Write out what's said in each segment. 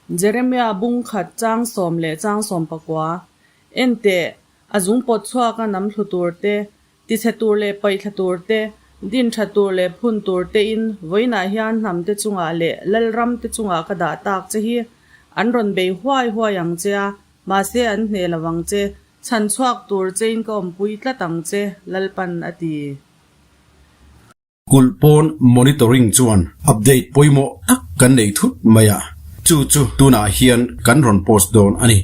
Jeremia bung khat chang sawm leh chang sawm pakua, En teh, a zung pawt chhuaka nam thlu tur te, tichhe tur leh paihthla tur te, din tha tur leh phun tur tein vawiinah hian hnam te chungah leh lalram te chungah ka dah tak che hi. An rawn bei huai huai ang che a, mahse an hneh lo ang che, chhan chhuak tur chein ka awmpui tlat ang che, Lalpan a ti. Kulh pawn monitoring chuan update pawimawh tak kan nei thut mai a, chu chu tunah hian kan rawn post dawn a ni.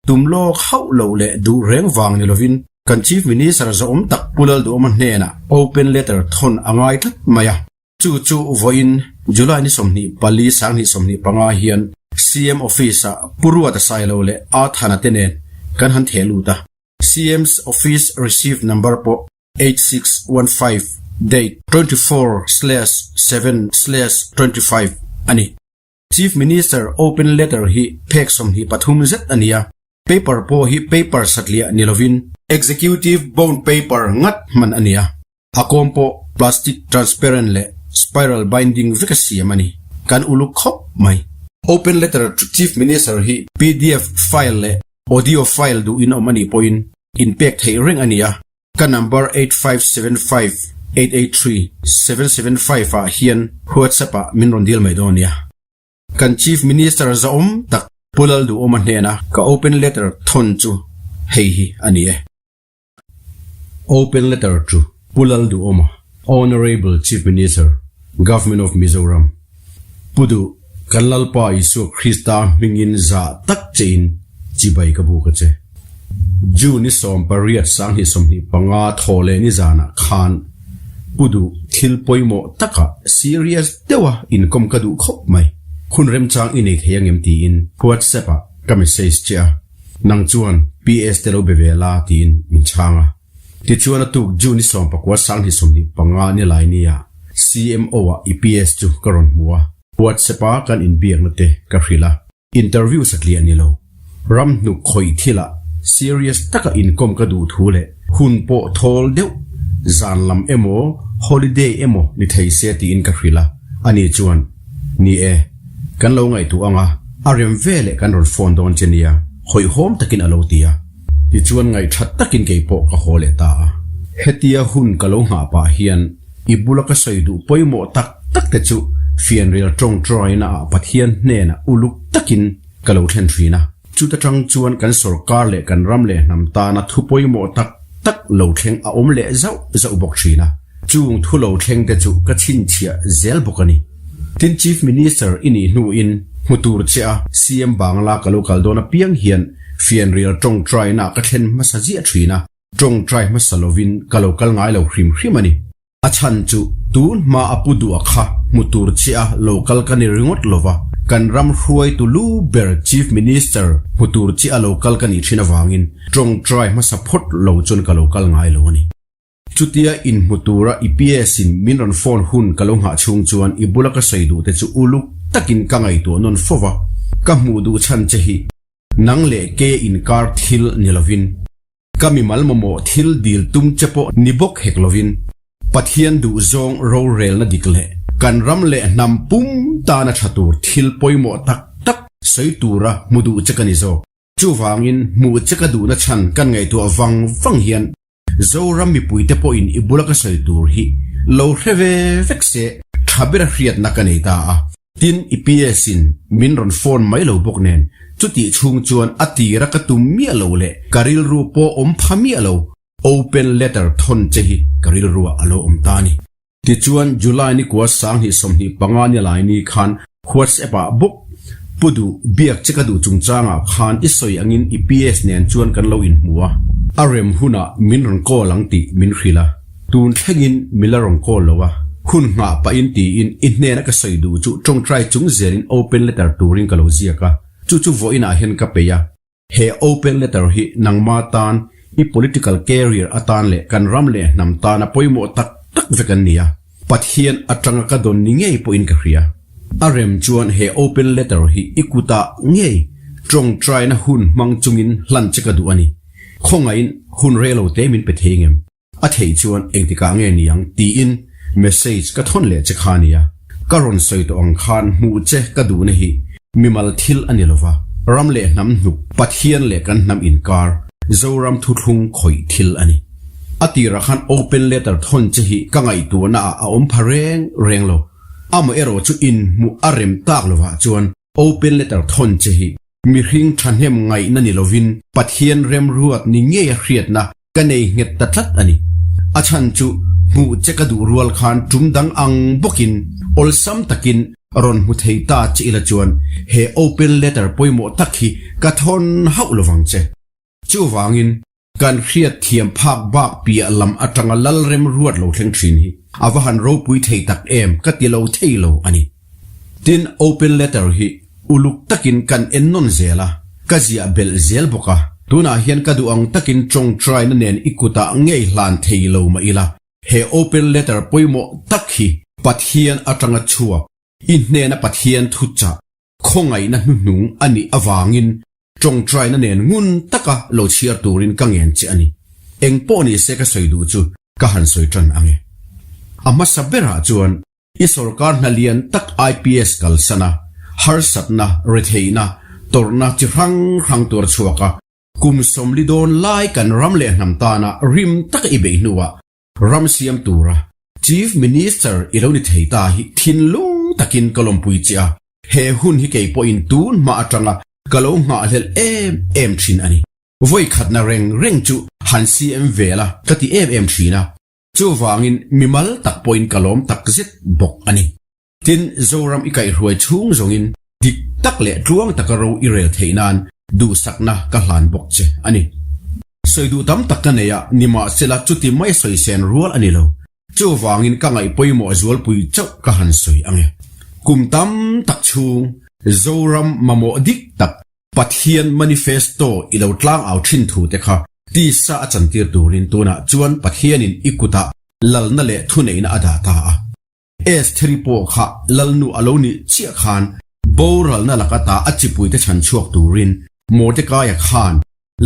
Tum lawk hauh loh leh duh reng vang ni lovin kan Chief Minister zawhawm tak Pu Lalduhawma hnenah open letter thawn a ngai tlat mai a, chu chu vawiin July ni 24 2025 hian CM Office-ah Pu Ruata Sailo leh A Thana te nen kan han theh lut a, CM's Office receive number pawh 8615 date 24/7/25 a ni. Chief Minister open letter hi phek 23 zet a ni a, paper pawh hi paper satliah ni lovin executive bond paper ngat hman a ni a, a kawm pawh plastic transparent leh spiral binding veka siam a ni. Kan uluk khawp mai. Open letter to Chief Minister hi pdf file leh audio file duhin awm a nih pawhin inpek theih reng a ni a, Ka number 8575883775 ah hian WhatsApp ah min rawn dil mai dawn nia. Kan Chief Minister zahawm tak Pu Lalduhawma hnena ka open letter thawn chu hei hi a ni e. Open letter to Pu Lalduhawma, Honourable Chief Minister, Government of Mizoram. Pu Duh, kan Lalpa Isua Krista hmingin zah tak chein chibai ka buk a che. June ni 18 2025 thaw leh nizanah khan Pu Duh thil pawimawh takah serious deuha inkawm ka duh khawp mai. Hun remchang i nei thei angem tiin WhatsApp ah ka message che a, nang chuan PS te lo be ve la tiin min chhang a. Tichuan a tuk June ni 19 2025 ni lai nia CMO ah i PS chu ka rawn hmu a, WhatsApp a kan inbiakna te ka hrilh a. Interview satliah a ni lo. Ram hnuk khawih thilah serious taka inkawm ka duh thu leh hun pawh thawl deuh zan lam emaw holiday emaw ni thei se tiin ka hrilh a, ani chuan, Ni e, kan lo ngaihtuah ang a, a rem ve leh kan rawn phone dawn che nia, hawihhawm takin a lo ti a. Tichuan ngaihthat takin kei pawh ka haw leh ta a. Hetia hun ka lo nghah pah hian i bula ka sawi duh pawimawh tak tak te chu fianrial tawngtaina ah Pathian hnenah uluk takin ka lo thlen thin a. Chuta tang chuan kan sawrkar leh kan ram leh hnam tana thu pawimawh tak tak lo thleng a awm leh zauh zauh bawk thin a. Chung thu lo thleng te chu ka chhinchhiah zel bawk a ni. Tin Chief Minister i nih hnuin hmu tur che a CM Bangla ka lo kal dawn apiang hian fianrial tawngtaina ka thlen hmasa ziah thin a, tawngtai hmasa lovin ka lo kal ngai lo hrim hrim a ni. A chhan chu tun hma a pu duh a kha hmu tur che a lo kal ka ni ringawt lova, kan ram hruaitu lu ber Chief Minister hmu tur che a lo kal ka nih thin avangin tawngtai hmasa phawt lo chuan ka lo kal ngai lo a ni. Chutia inhmu tura i PS in min rawn phone hun ka lo nghah chhung chuan i bula ka sawi duh te chu uluk takin ka ngaihtuah nawn fo va, ka hmuh duh chhan che hi nang leh keia inkar thil ni lovin, ka mimal mamawh thil dil tum che pawh ni bawk hek lovin, Pathian duhzawng rorelna dik leh kan ram leh hnam pum tana tha tur thil pawimawh tak tak sawi tura hmu duh che ka ni zawk. Chuvangin hmuh che ka duhna chhan kan ngaihtuah vang vang hian Zoram mipuite pawhin i bula ka sawi tur hi lo hre ve vek se tha bera hriatna ka nei ta a. Tin, i PS in min rawn phone mai lo bawk nen chutih chhung chuan a tira ka tum miah lo leh ka rilru pawh awm pha miah lo open letter thawn che hi ka rilruah a lo awm ta a ni. Tichuan, July ni kua 2025 ni lai ni khan WhatsApp ah bawk Pu Duh biak che ka duh chungchangah khan i sawi angin i PS nen chuan kan lo inhmu a, a rem hunah min rawn call ang tih min hrilh a, tun thlengin min la rawn call lo a, hun nghah pahin tiin i hnena ka sawi duh chu tawngtai chung zelin open letter turin ka lo ziak a, chu chu vawiinah hian ka peih a. He open letter hi nangma tan i political career atan leh kan ram leh hnam tana pawimawh tak tak vek an ni a, Pathian atanga ka dawn ni ngei pawhin ka hria. A rem chuan he open letter hi i kutah ngei tawngtaina hun hmang chungin hlan che ka duh a ni. Khawngaihin hun relo te min pe thei ngem? A theih chuan engtikah nge niang tiin message ka thawn leh che kha nia. Ka rawn sawi tawh ang khan hmuh che ka duhna hi. Mimal thil a ni lova, ram leh hnam hnuk, Pathian leh kan hnam inkar, Zoram thuthlung khawih thil a ni. A tirah khan open letter thawn che hi ka ngaihtuahna ah a awm pha reng reng lo. Amaherawh chu inhmuh a rem tak lovah chuan open letter thawn che hi mihring thahnem ngaihna ni lovin Pathian remruat ni ngeia hriatna ka nei nghet ta tlat a ni. A chhan chu hmuh che ka duh rual khan tum dang ang bawkin awlsam takin rawn hmu thei ta che ila chuan he open letter pawimawh tak hi ka thawn hauh lovang che. Chuvangin kan hriat thiam phak bak piah lam atanga lalrem ruat lo thleng thin hi a va han ropui thei tak em ka ti lo thei lo a ni. Tin, open letter hi uluk takin kan en nawn zel a, ka ziah belh zel bawk a. Tunah hian ka duh ang takin tawngtaina nen i kutah ngei hlan thei lo mah ila, he open letter pawimawh tak hi Pathian atanga chhuak, i hnena Pathian thuchah, khawngaihna hnuhnung a nih avangin tawngtaina nen ngun taka lo chhiar turin ka ngen che a ni. Eng pawh ni se ka sawi duh chu ka han sawi tan ang e. A hmasa berah chuan I sorkar hna lian tak IPS kalsan a, harsatna, retheihna, tawrhna chi hrang hrang tuar chhuak a, kum sawmli dawn lai kan ram leh hnam tana rim taka i beih hnuah ram siam tura Chief Minister i lo ni thei ta hi thinlung takin ka lawmpui che a, he hun hi kei pawhin tun hma atanga ka lo nghahhlelh em em thin a ni. Vawikhatna reng reng chu han CM ve la ka ti em em thin a, Chuvangin mimal tak pawhin ka lawm tak zet bawk a ni. Tin, Zoram i kaihhruai chhung zawngin dik tak leh tluang taka ro i rel theih nan duhsakna ka hlan bawk che a ni. Sawi duh tam tak ka nei a, nimahsela chuti mai sawi sen rual a ni lo. Chuvangin ka ngaih pawimawh zualpui chauh ka han sawi ang e. Kum tam tak chhung Zoram mamawh dik tak Pathian manifesto i lo tlang au thin thu te kha tisa a chantir turin tunah chuan Pathianin i kutah lalna leh thuneihna a dah ta a. Estheri pawh kha lalnu a lo nih chiah khan boralna laka ta a chipuite chhan chhuak turin Mordekaia khan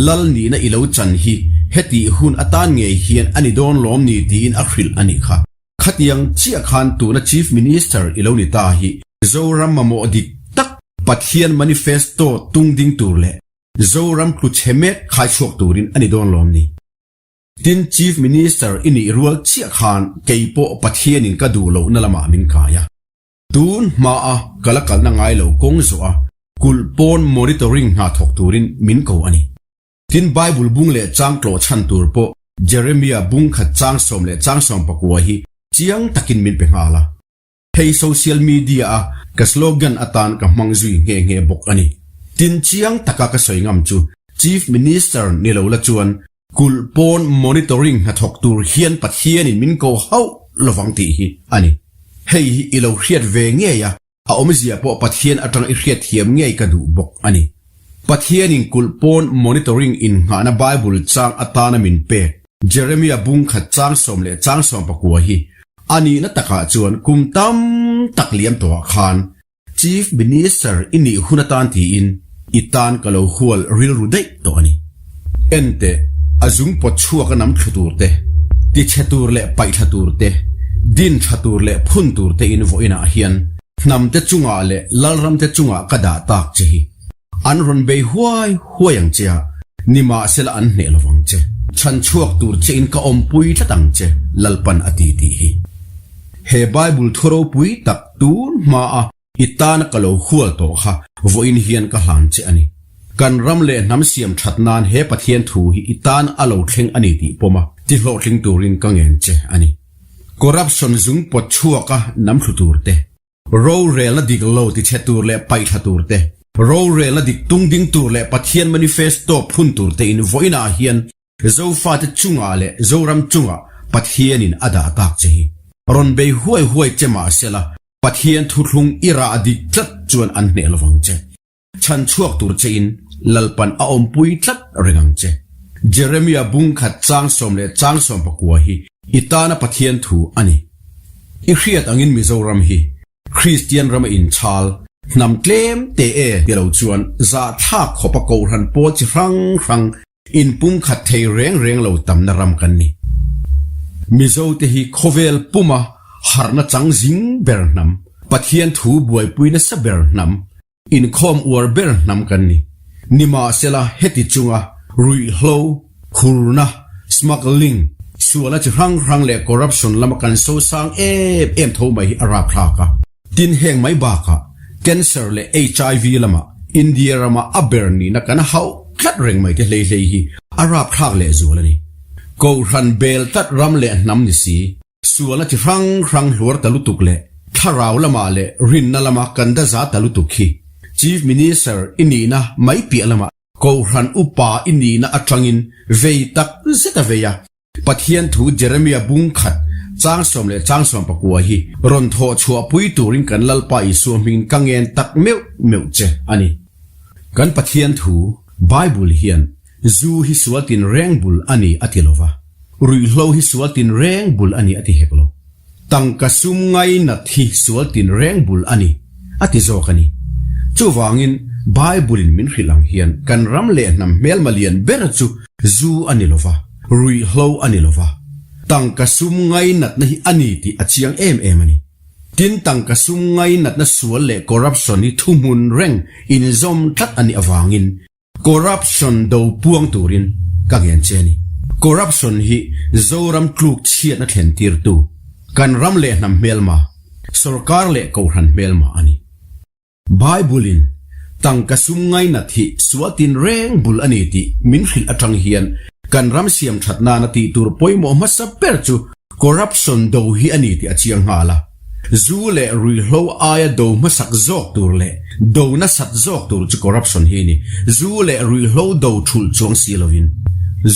lal nihna i lo chan hi hetih hun atan ngei hian a ni dawn lawm ni tiin a hrilh a nih kha. Khatiang chiah khan tuna Chief Minister i lo ni ta hi Zoram mamawh dik tak Pathian manifesto tung ding tur leh Zoram tlu chhe mek khai chhuak turin a ni dawn lawm ni. Tin Chief Minister i nih rual chiah khan kei pawh Pathianin ka duh lohna lamah min kai a. Tun hmaa ka la kalna ngai lo kawng zawh a kulh pawn monitoring hna thawk turin min ko a ni. Tin, Bible bung leh chang tlawh chhan tur pawh Jeremia bung khat chang sawm leh chang sawm pakua hi chiang takin min pe nghal a. Hei social media a ka slogan atan ka hmang zui nghe nghe bawk a ni. Tin, chiang taka ka sawi ngam chu Chief Minister ni lo la chuan kulh pawn monitoring hnathawk tur hian Pathianin min ko hauh lovang tih hi a ni. Hei hi i lo hriat ve ngei a, A awmzia pawh Pathian atang i hriat thiam ngei ka duh bawk a ni. Pathianin kulh pawn monitoring innghahna Bible chang atana min pek Jeremia bung khat chang sawm leh chang sawm pakua hi a nihna takah chuan kum tam tak liam tawhah khan Chief Minister i nih hun atan tiin i tan ka lo hual rilru daih tawh a ni. Enteh, a zung pawt chhuak a nam thlu tur te, tichhe tur leh paihthla tur te, din tha tur leh phun tur te in vawiinah hian hnamte chungah leh lalramte chungah ka dah tak che hi. An rawn bei huai huai ang che a, nimahsela an hneh lovang che. Chhan chhuak tur che in ka awmpui tlat ang che, Lalpan a ti tih hi. He Bible thu ropui tak tun hmaa I tana ka lo hual tawh kha vawiin hian ka hlan che a ni. Kan ram leh hnam siam that nan he Pathian thu hi i tan a lo thleng a ni tih pawm a, ti hlawhtling turin ka ngen che a ni. Corruption zung pawt chhuak a nam thlu tur te, rorelna dik lo ti chhe tur leh paihthla tur te, rorelna dik tung ding tur leh Pathian manifesto phun tur te in vawiinah hian Zofate chungah leh Zoram chungah Pathianin a dah tak che hi. Rawn bei huai huai che mahsela Pathian thuthlung i rah dik tlat chuan an hneh lovang che. Chhan chhuak tur che in Lalpan a awmpui tlat reng ang che. Jeremia bung khat chang sawm leh chang sawm pakua hi i tana Pathian thu a ni. I hriat angin Mizoram hi Kristian rama inchhal hnam tlem te e ti lo chuan zahthlak khawpa kohhran pawl chi hrang hrang Inpumkhat thei reng reng lo tamna ram kan ni. Mizote hi khawvel puma harhna chang zing ber hnam, Pathian thu buaipui nasa ber hnam. Inkhawm uar ber hnam kan ni. Nimahsela heti chunga ruihhlo, hurna, smuggling, sualna chi hrang hrang leh corruption lama kan sosang em em tho mai hi a rapthlak a. Tin heng mai bakah cancer leh HIV lama India rama a ber nihna kan hauh tlat reng mai te hlei hlei hi a rapthlak lehzual a ni. Kohhran bel tlat ram leh hnam ni si, Sualna chi hrang hrang hluar ta lutuk leh thlarau lamah leh rinna lama kan da za ta lutuk hi Chief Minister i nihna mai piah lamah Kohhran upa i nihna atangin vei tak zet a vei a. Pathian thu Jeremia bung khat chang sawm leh chang 11 hi rawn thawh chhuah pui turin kan Lalpa Isua hmingin ka ngen tak meuh meuh che a ni. Kan Pathian thu Bible hian Zu hi sual tin reng bul a ni a ti lo va, ruihhlo hi sual tin reng bul a ni a ti hek lo. Tangka sum ngainat hi sual tin reng bul a ni a ti zawk a ni. Chuvangin Bible-in min hrilh ang hian kan ram leh hnam hmelma lian ber chu zu a ni lo va, ruihhlo a ni lo va, tangka sum ngainatna hi a ni tih a chiang em em a ni. Tin, tangka sum ngainatna sual leh corruption hi thuhmun reng inzawm tlat a nih avangin Corruption do puang turin ka ngen che a ni. Corruption hi Zoram tluk chhiatna thlen tirtu, kan ram leh hnam hmelma, sorkar leh kohhran hmelma a ni. Bible-in tangka sum ngainat hi sual tin reng bul a ni tih min hrilh atang hian kan ram siam that nana tih tur pawimawh hmasa ber chu corruption do hi a ni tih a chiang nghal a. Zu leh ruihhlo aia do hmasak zawk tur leh do nasat zawk tur chu corruption hi a ni. Zu leh ruihhlo do thulh chuang si lovin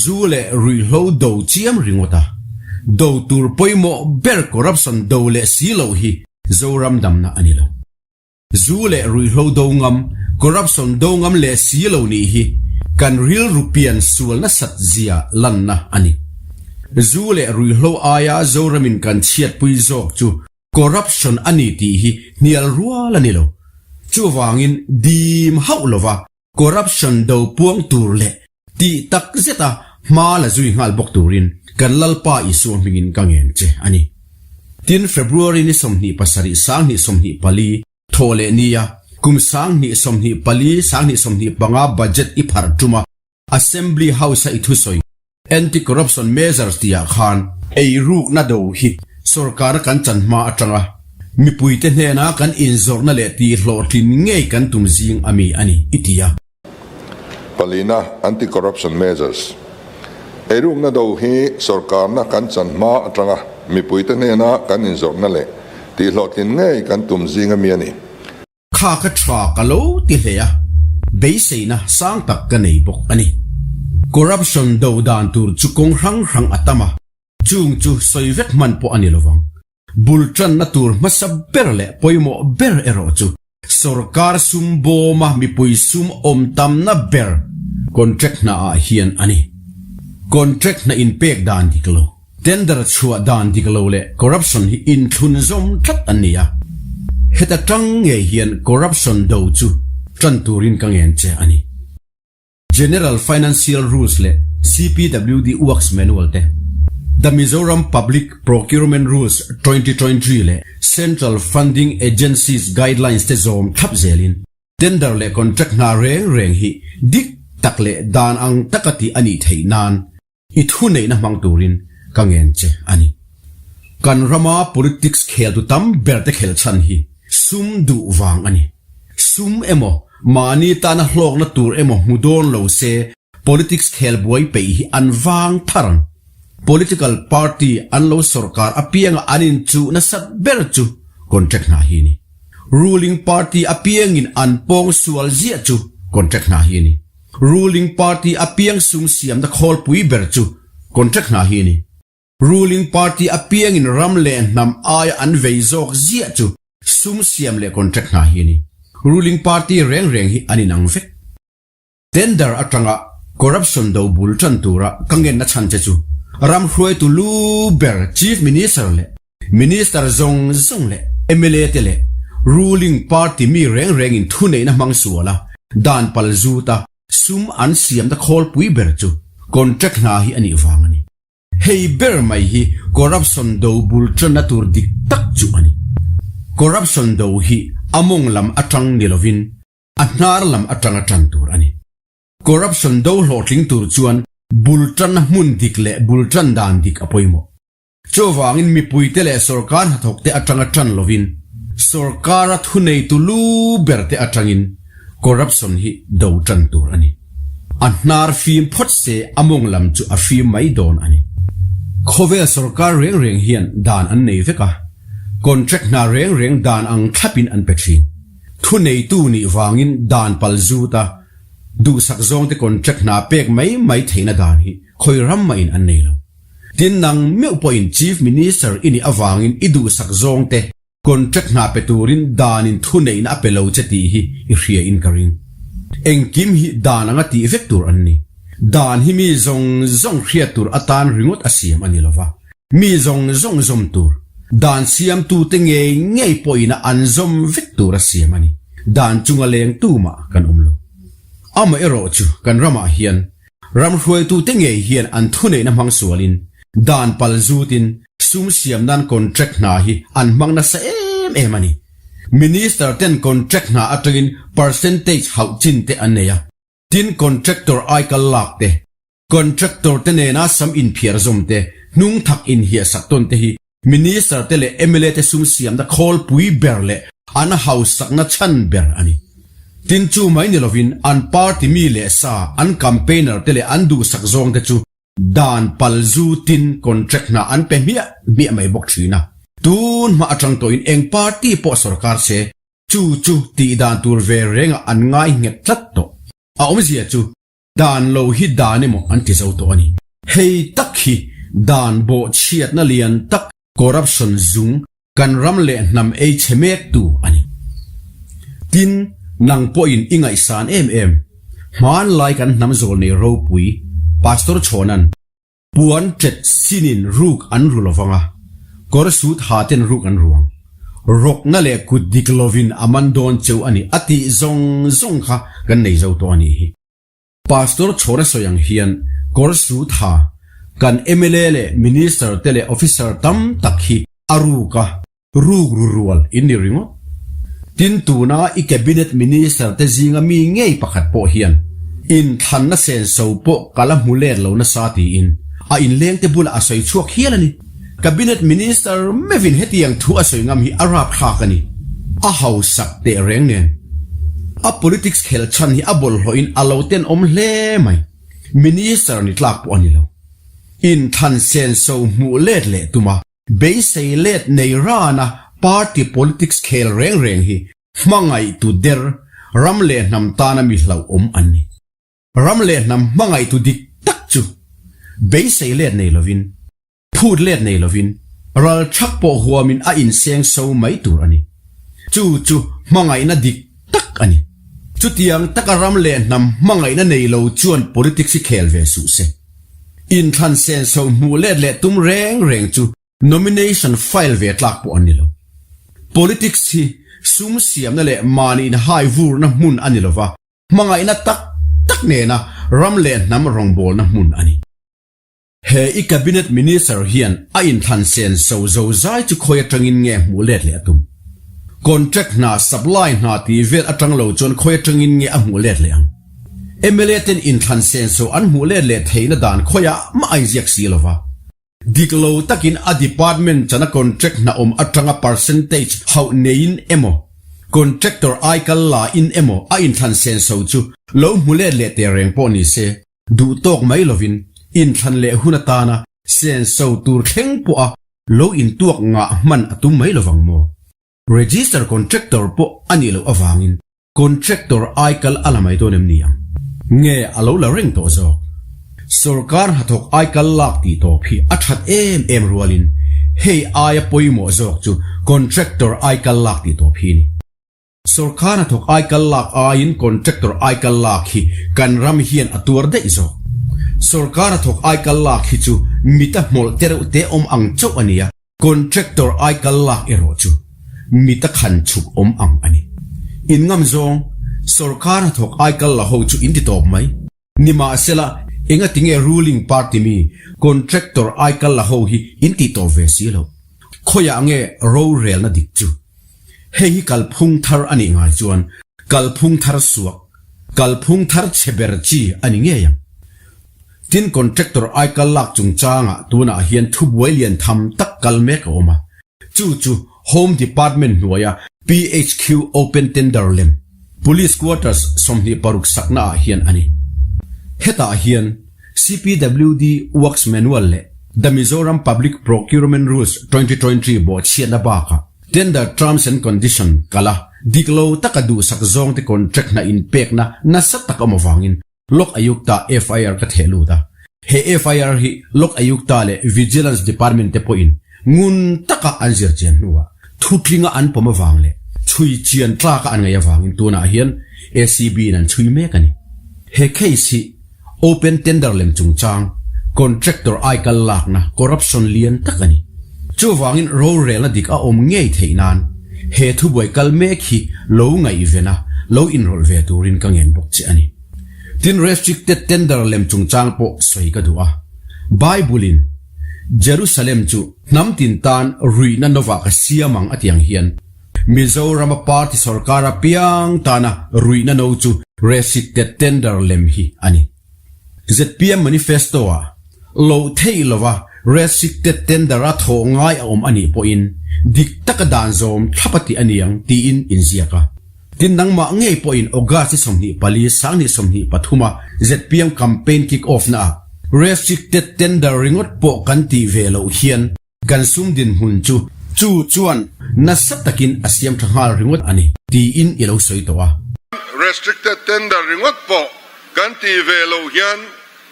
zu leh ruihhlo do chiam ringawt a, do tur pawimawh ber corruption do leh si loh hi Zoram damna a ni lo. Zu leh ruihhlo do ngam, corruption do ngam leh si lo nih hi kan rilru pian sual nasat zia lanna a ni. Zu leh ruihhlo aia Zoramin kan chhiatpui zawk chu corruption a ni tih hi hnial rual a ni lo. Chuvangin dim hauh lova Corruption do puang tur leh tih tak zeta hma la zui nghal bawk turin kan Lalpa Isua hmingin ka ngen che a ni. Tin, February ni 27 2024 thawh leh nia kum 2024 2025 budget i pharh tuma Assembly House-a i thusawi Anti-Corruption Measures tihah khan eirukna do hi sorkara kan chan hma atanga mipuite hnena kan inzawrhna leh tihhlawhtlin ngei kan tum zing a mi a ni, i ti a. Palina Anti-Corruption Measures Eirukna do hi sorkarna kan chan hma atanga mipuite hnena kan inzawrhna leh tihhlawhtlin ngei kan tum zing a mi a ni. Kha ka tha ka lo ti hle a, beiseina sang tak ka nei bawk a ni. Corruption do dan tur chu kawng hrang hrang a tam a, chung chu sawi vek hman pawh a ni lovang. Bul tanna tur hmasa ber leh pawimawh ber erawh chu sorkar sum bawma mipui sum awm tamna ber contract hnaah hian a ni. Contract hna inpek dan dik lo. Tender chhuah dan dik lo leh corruption hi inthlun zawm tlat an ni a, heta tang ngei hian corruption do chu tan turin ka ngen che a ni. General Financial Rules leh CPWD Works Manual te, The Mizoram Public Procurement Rules 2023 leh Central Funding Agencies Guidelines te zawm thlap zelin tender leh contract hna reng reng hi dik tak leh dan ang taka tih a nih theih nan I thuneihna hmang turin ka ngen che a ni. Kan rama politics kheltu tam berte khelh chhan hi sum duh vang a ni. Sum emaw, mahni tana hlawkna tur emaw hmu dawn lo se politics khel buai peih hi an vang thar ang. Political party an lo sorkar apianga an inchuh nasat ber chu contract hna hi a ni. Ruling party apiangin an pawng sual ziah chu contract hna hi a ni. Ruling party apiang sum siamna khawlpui ber chu contract hna hi a ni. Ruling party apiangin ram leh hnam aia an vei zawk ziah chu sum siam leh contract hna hi a ni. Ruling party reng reng hi an inang vek. Tender atanga corruption do bul tan tura ka ngenna chhan che chu ram hruaitu lu ber Chief Minister leh Minister zawng zawng leh mla te leh ruling party mi reng rengin thuneihna hmang sual a, dan pal zut a, sum an siamna khawlpui ber chu contract hna hi a nih vang a ni. Hei ber mai hi corruption do bul tanna tur dik tak chu a ni. Corruption do hi a mawng lam atang ni lovin. A hnar lam atanga tan tur a ni. Corruption do hlawhtling tur chuan bul tanna hmun dik leh bul tan dan dik a pawimawh. Chuvangin mipuite leh sorkar hnathawkte atanga tan lovin sorkara thuneitu lu berte atangin corruption hi do tan tur a ni. A hnar fim phawt se a mawng lam chu a fim mai dawn a ni. Khawvel sorkar reng reng hian dan an nei vek a, contract hna reng reng dan ang thlapin an pe thin. Thuneitu nih vangin dan pal zut a, duhsak zawngte contract hna pek mai mai theihna dan hi khawi ram mahin an nei lo. Tin nang meuh pawhin Chief Minister i nih avangin i duhsak zawngte contract hna pe turin danin thuneihna a pe lo che tih hi i hria in ka ring. Engkim hi dan anga tih vek tur an ni. Dan hi mi zawng zawng hriat tur atan ringawt a siam a ni lova. Mi zawng zawng zawm tur, dan siamtute ngei ngei pawhin a an zawm vek tur a siam a ni. Dan chunga leng tumah kan awm lo. Amaherawhchu kan ramah hian Ram hruaitute ngei hian an thuneihna hmang sualin, dan pal zutin sum siam nan contract hna hi an hmang nasa em em a ni. Minister ten contract hna atangin percentage hauh chin te an nei a, tin contractor aikal lak te, contractor te nena sam inphiar zawm te, hnung thak inhiahsak tawn te hi Minister te leh mla te sum siamna khawlpui ber leh an hausakna chhan ber a ni. Tin chu mai ni lovin an party mi leh sa, an campaigner te leh an duhsak zawng te chu dan pal zu tin contract hna an pe hmiah hmiah mai bawk thin a. Tun hma atang tawhin eng party pawh sorkar se chu chu tih dan tur ve rengah an ngai nghet tlat tawh. A awmzia chu Dan lo hi dan emaw an ti zo tawh a ni. Hei tak hi dan bawhchhiatna lian tak corruption zung kan ram leh hnam ei chhe mek tu a ni. Tin, nang pawhin i ngaihsan em em. Hmanlai kan hnam zawl nei ropui Pastor Chhawnan puan tet sinin ruk an ru lovang a, kawr sut ha ten ruk an ruang. Rawkna leh kut dik lovin a man dawn cheu a ni a tih zawng zawng kha kan nei zo tawh a nih hi. Pastor Chhawna sawi ang hian kawr sut ha kan mla leh Minister te leh Officer tam tak hi a ruk a, Ruk ru rual in ni ringawt. Tin tuna i Cabinet Minister te zinga mi ngei pakhat pawh hian inthlanna senso pawh ka la hmu let lo nasa tiin a inleng te bulah a sawi chhuak hial a ni. Cabinet Minister meuhin hetiang thu a sawi ngam hi a rapthlak a ni. A hausak teh reng nen. A politics khel chhan hi a bawlhhlawhin a lo tenawm hle mai. Minister ni tlak pawh a ni lo. Inthlan senso hmuh let leh tum a. Beisei let nei rana party politics khel reng reng hi hmangaihtu der, ram leh hnam tana mi hlauhawm an ni. Ram leh hnam hmangaihtu dik tak chu beisei let nei lovin, phut let nei lovin, ral thak pawh huamin a inseng so mai tur a ni. Chu chu hmangaihna dik tak a ni. Chutiang taka ram leh hnam hmangaihna nei lo chuan politics hi khel ve suh se. Inthlan senso hmuh let leh tum reng reng chu nomination file ve tlak pawh an ni lo. Politics hi sum siamna leh mahni inhai vurna hmun a ni lova, hmangaihna tak tak nena ram leh hnam rawngbawlna hmun a ni. He i Cabinet Minister hian a inthlan senso zozai chu khawi atangin nge hmuh let leh a tum? Contract hna, supply hna tih vel atang lo chuan khawi atangin nge a hmuh let leh ang? Mla ten inthlan senso an hmuh let leh theihna dan khawiah mah a inziak si lova. Dik lo takin a department chana contract hna awm atanga percentage hauh neiin emaw, contractor aikal la in emaw a inthlan senso chu lo hmu let leh teh reng pawh ni se, duh tawk mai lovin inthlan leh hun atana senso tur thleng pawha lo intuak ngah hman a tum mai lovang maw? Register contractor pawh a nih loh avangin Contractor aikal a la mai dawn em ni ang? Nge a lo la reng tawh zawk? Sorkar hnathawk aikal lak tih tawp hi a that em em rualin hei aia pawimawh zawk chu contractor aikal lak tih tawp hi a ni. Sorkar hnathawk aikal lak aiin contractor aikal lak hi kan ram hian a tuar daih zawk. Sorkar hnathawk aikal lak hi chu mita hmawlh te reuh te awm ang chauh a ni a. Contractor ai kal lak erawh chu mita khan chhuk awm ang a ni. In ngam zawng, sorkar hnathawk ai kal la ho chu in ti tawp mai. Nimahsela, enga tinge ruling party mi contractor ai kal la ho hi in ti tawp ve si lo. Khawiah nge rorelna dik chu? Hei hi kalphung thar a nih ngai chuan. Kalphung thar suak, kalphung thar chhe ber chi a ni ngei ang. Tin contractor aikal lak chungchangah tunah hian thubuai lian tham tak kal mek a awm a. Chu chu Home Department hnuaia PHQ Open Tender lem Police Quarters 26 sakna ah hian a ni. Hetah hian CPWD Works Manual leh The Mizoram Public Procurement Rules 2020 bawhchhiatna bakah Tender Terms and Condition kala dik lo taka duhsak zawngte contract hna inpekna nasa tak awm avangin Lok Ayukta FIR ka theh lut a. He FIR hi Lok Ayukta leh Vigilance Department te pawhin ngun taka an zir chian hnuah thutlinga an pawm avang leh chhui chian tlaka an ngaih avangin tunah hian ACB in an chhui mek a ni. He case hi open tender lem chungchang, contractor aikal lakna, corruption lian tak a ni. Chuvangin rorelna dik a awm ngei theih nan he thubuai kal mek hi lo ngaihven a, lo inrawlh ve turin ka ngen bawk che a ni. Tin restricted tender lem chungchang pawh sawi ka duh a. Bible in Jerusalem chu hnam tin tan ruihna novah ka siam ang a ti ang hian Mizorama party sorkar apiang tana ruihna no chu restricted tender lem hi a ni. Zpm manifesto ah loh theih lova restricted tender a thawh ngai a awm a nih pawhin dik taka dan zawm thlap a tih a niang tiin inziak a. Tin nangmah ngei pawhin August ni 24, 2023 a zpm campaign kick off na ah restricted tender ringawt pawh kan tih ve loh hian kan sum dinhmun chu chu chuan nasa takin a siam tha nghal ringawt a ni tiin i lo sawi tawh a. Restricted tender ringawt pawh kan tih ve loh hian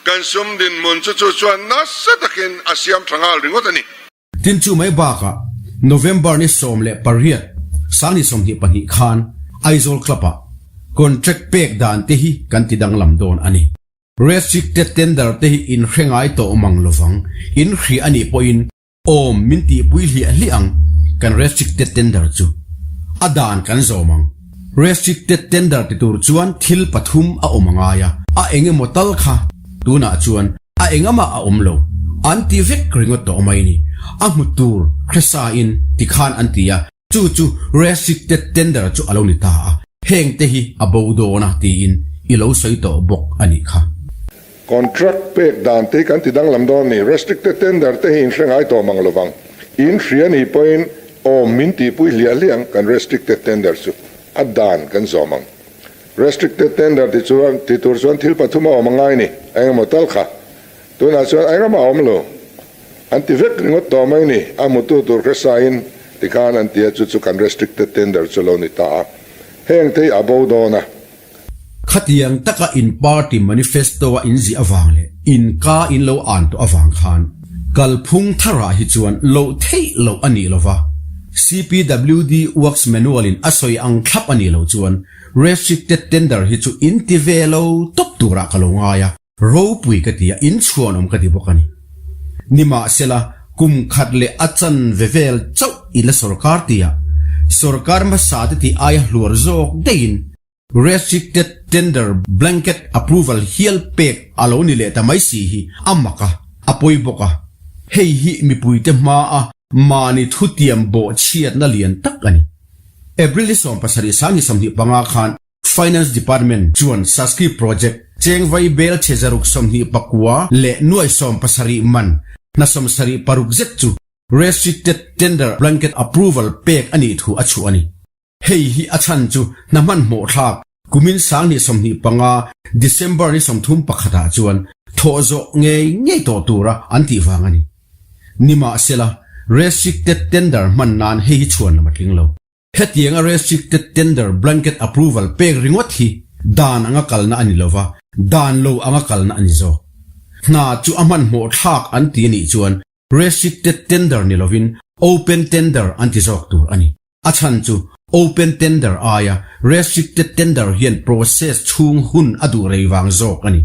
kan sum dinhmun chu chu chuan nasa takin a siam tha nghal ringawt a ni. Tin chu mai bakah November ni 18, 2022 khan Aizawl Club-ah contract pek dan te hi kan ti danglam dawn a ni. Restricted tender te hi in hre ngai tawh mang lovang, in hria a nih pawhin awm min tihpui hliah hliah ang kan restricted tender chu. A dan kan zawm ang. Restricted tender ti tur chuan thil pathum a awm a ngai a, a eng emaw tal kha tunah chuan A engamah a awm lo. An ti vek ringawt tawh mai ni. A hmu tur hresa in ti khan an ti a, chu chu restricted tender chu a lo ni ta a, heng te hi a bo dawn a tiin i lo sawi tawh bawk a nih kha. Contract pek dan te hi kan ti danglam dawn a ni. Restricted tender te hi in hre ngai tawh mang lovang. In hria ni pawhin awm min tihpui hliah hliah ang kan restricted tender chu a dan kan zawm ang. Restricted tender ti chuan ti tur chuan thil pathum a awm a ngai ni, eng emaw tal kha. Tunah chuan eng emaw a awm lo. An ti vek ringawt tawh mai ni, a hmutu tur hre sain tikhan an ti a, chu chu kan restricted tender chu lo ni ta a. Heng te hi a bo dawn a. Khatiang taka in party manifesto a in ziah avang leh in ka in lo an tawh avang khan kalphung tharah hi chuan loh theih loh a nih lova, CPWD Works Manual in a sawi ang thlap a nih loh chuan Restricted tender hi chu in ti ve lo tawp turah ka lo ngai a, ropui ka ti a, in chhuanawm ka ti bawk a ni. Nimahsela, kum khat leh a chan ve vel chauh i la sorkar tia, sorkar hmasa te tih aia hluar zawk daihin restricted tender blanket approval hial pek a lo ni leh ta mai si hi a mak a, a pawi bawk a. Hei hi mipuite hmaa mahni thutiam bawhchhiatna lian tak a ni. April ni 17 2025 khan Finance Department chuan Saski Project chengvai bel chhe 129 leh nuai 70 man hna 76 zet chu Restricted Tender Blanket Approval pek a nih thu a chhuah a ni. Hei hi a chhan chu hna hmanhmawh thlak kumin 2025 December ni 31 ah chuan thawh zawh ngei ngei tawh tura an tih vang a ni. Nimahsela, restricted tender hman nan hei hi chhuan lam a tling lo. Hetianga restricted tender blanket approval pek ringawt hi dan anga kalna a ni lova, dan lo anga kalna a ni zawk. Hna chu a hmanhmawh thlak an ti a nih chuan restricted tender ni lovin open tender an ti zawk tur a ni. A chhan chu open tender aia restricted tender hian process chhung hun a duh rei vang zawk a ni.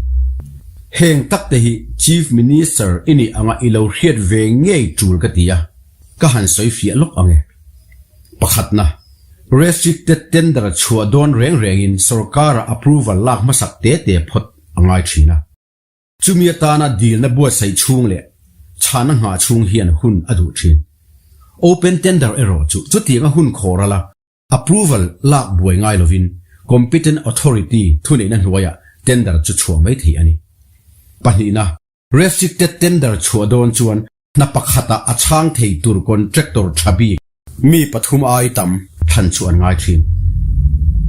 Heng tak te hi Chief Minister i nih anga i lo hriat ve ngei tul ka ti a, ka han sawi fiah lawk ang e. Pakhatna, restricted tender chhuah dawn reng rengin sorkara approval lak hmasak te te phawt a ngai thin a. Chumi atana dilna buatsaih chhung leh chhana nghah chhung hian hun a duh thin. Open tender erawh chu chutianga hun khawr ala approval lak buai ngai lovin Competent Authority thuneihna hnuaiah tender chu chhuah mai theih a ni. Pahnihna, Restricted tender chhuah dawn chuan hna pakhatah a chhang thei tur contractor tha bik mi pathum ai tam thlan chu an ngai thin.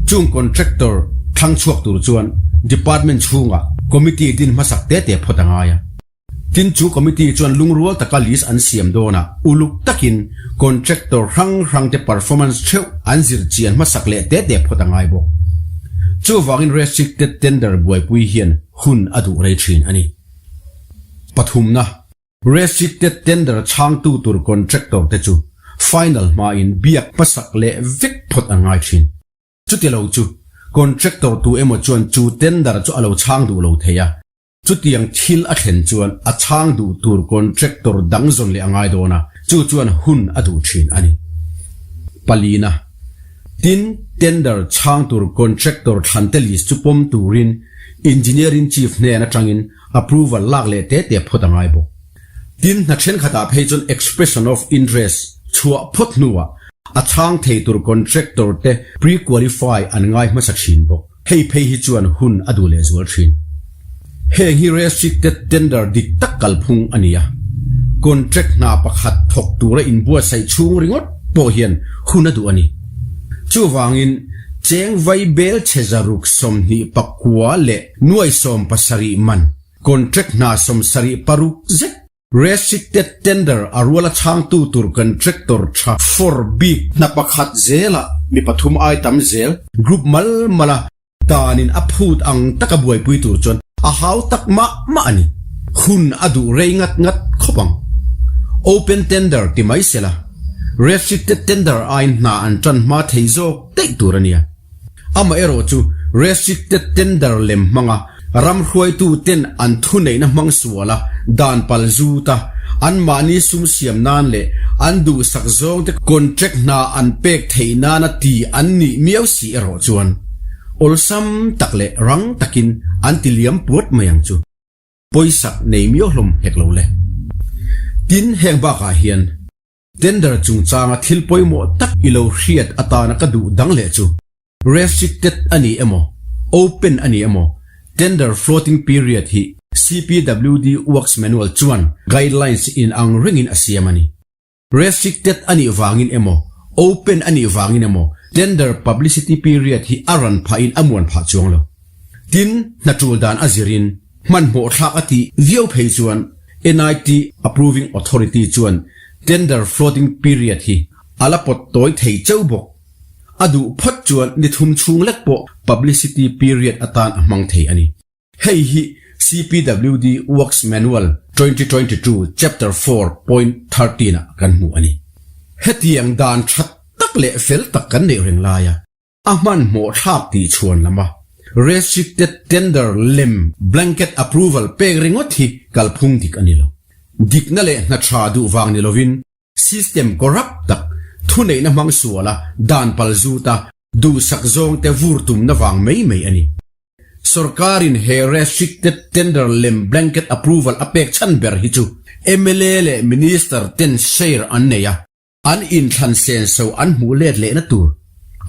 Chung contractor thlang chhuak tur chuan department chhungah committee din hmasak te te phawt a ngai a. Tin chu committee chuan lungrual taka list an siam dawnah uluk takin contractor hrang hrangte performance theuh an zir chian hmasak leh te te phawt a ngai bawk. Chuvangin restricted tender buaipui hian hun a duh rei thin a ni. Pathumna, Restricted tender chhangtu tur contractor te chu final hmain biak hmasak leh vek phawt an ngai thin. Chuti lo chu contractor tu emaw chuan chu tender chu a lo chhang duh lo thei a, Chutiang thil a thlen chuan a chhang duh tur contractor dang zawn leh a ngai dawn a, chu chuan hun a duh thin a ni. Palina, Tin, tender chhang tur contractor thlante list chu pawm turin Engineering Chief hnen atangin approval lak leh te te phawt a ngai bawk. Tin, hna thenkhatah phei chuan expression of interest chhuah phawt hnuah a chhang thei tur contractor te pre-qualify an ngai hmasa thin bawk. Hei phei hi chuan hun a duh lehzual thin. Heng hi restricted tender dik tak kalphung a ni a. Contract hna pakhat thawk tura inbuatsaih chhung ringawt pawh hian hun a duh a ni. Chuvangin, cheng vai bel chhe zaruk 29 leh nuai 70 man contract hna 76 zet Restricted tender a ruala chhangtu tur contractor tha for bik hna pakhat zelah mi pathum ai tam zel group mal mala danin a phut ang taka buaipui tur chuan a hau tak mah mah a ni. Hun a duh rei ngat ngat khawp ang. Open tender ti mai sela restricted tender aiin hna an tan hma thei zawk daih tur a nia. Amaherawh chu restricted tender lem hmanga ram hruaitu ten an thuneihna hmang suala dan pal zut a, anmahni sum siam nan leh an duhsak zawngte contract hna an pek theih nana ti an nih miau si erawh chuan awlsam tak leh rang takin an ti liam puat mai ang chu. Pawisak nei miau hlawm hek lo le. Tin, heng bakah hian Tender chungchanga thil pawimawh tak i lo hriat atana ka duh dang leh chu restricted a ni emaw, open a ni emaw, tender floating period hi CPWD Works Manual chuan guidelines in ang rengin a siam a ni. Restricted a nih vangin emaw, open a nih vangin emaw tender publicity period hi a ran phahin a muan phah chuang lo. Tin, hna tul dan a zirin hmanhmawh thlak a tih viau phei chuan NIT Approving Authority chuan tender floating period hi a la pawt tawi thei cheu bawk. A duh phawt chuan ni thum chhung lek pawh publicity period atan a hmang thei a ni. Hei hi CPWD Works Manual 2022 Chapter 4.13 ah kan hmu a ni. Hetiang dan tha tak leh fel tak kan neih reng laia A hmanhmawh thlak tih chhuan lama restricted tender lem blanket approval pek ringawt hi kalphung dik a ni lo. Dikna leh hna tha duh vang ni lovin system corrupt tak thuneihna hmang suala dan pal zuta duhsak zawngte vur tumna vang mai mai a ni. Sorkarin he restricted tender lem blanket approval a pek chhan ber hi chu mla leh minister ten share an nei a, An inthlan senso an hmuh let lehna tur,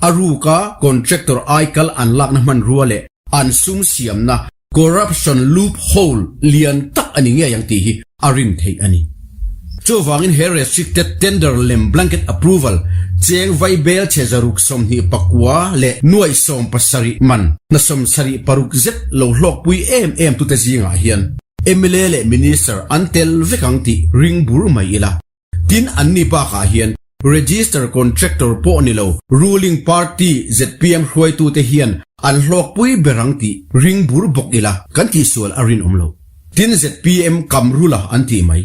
a ruka contractor aikal an lakna hmanrua leh an sum siamna corruption loop hole lian tak a ni ngei ang tih hi a rin theih a ni. Chuvangin he restricted tender lem blanket approval cheng vai bel chhe 129 leh nuaih 70 man hna 76 zet lo hlawkpui em em tute zingah hian mla leh minister an tel vek ang tih ring bur mai ila. Tin, anni bakah hian Register Contractor pawh ni lo Ruling Party zpm hruaitute hian an hlawkpui ber ang tih ring bur bawk ila kan tihsual a rinawm lo. Tin, zpm Kamrula an tih mai.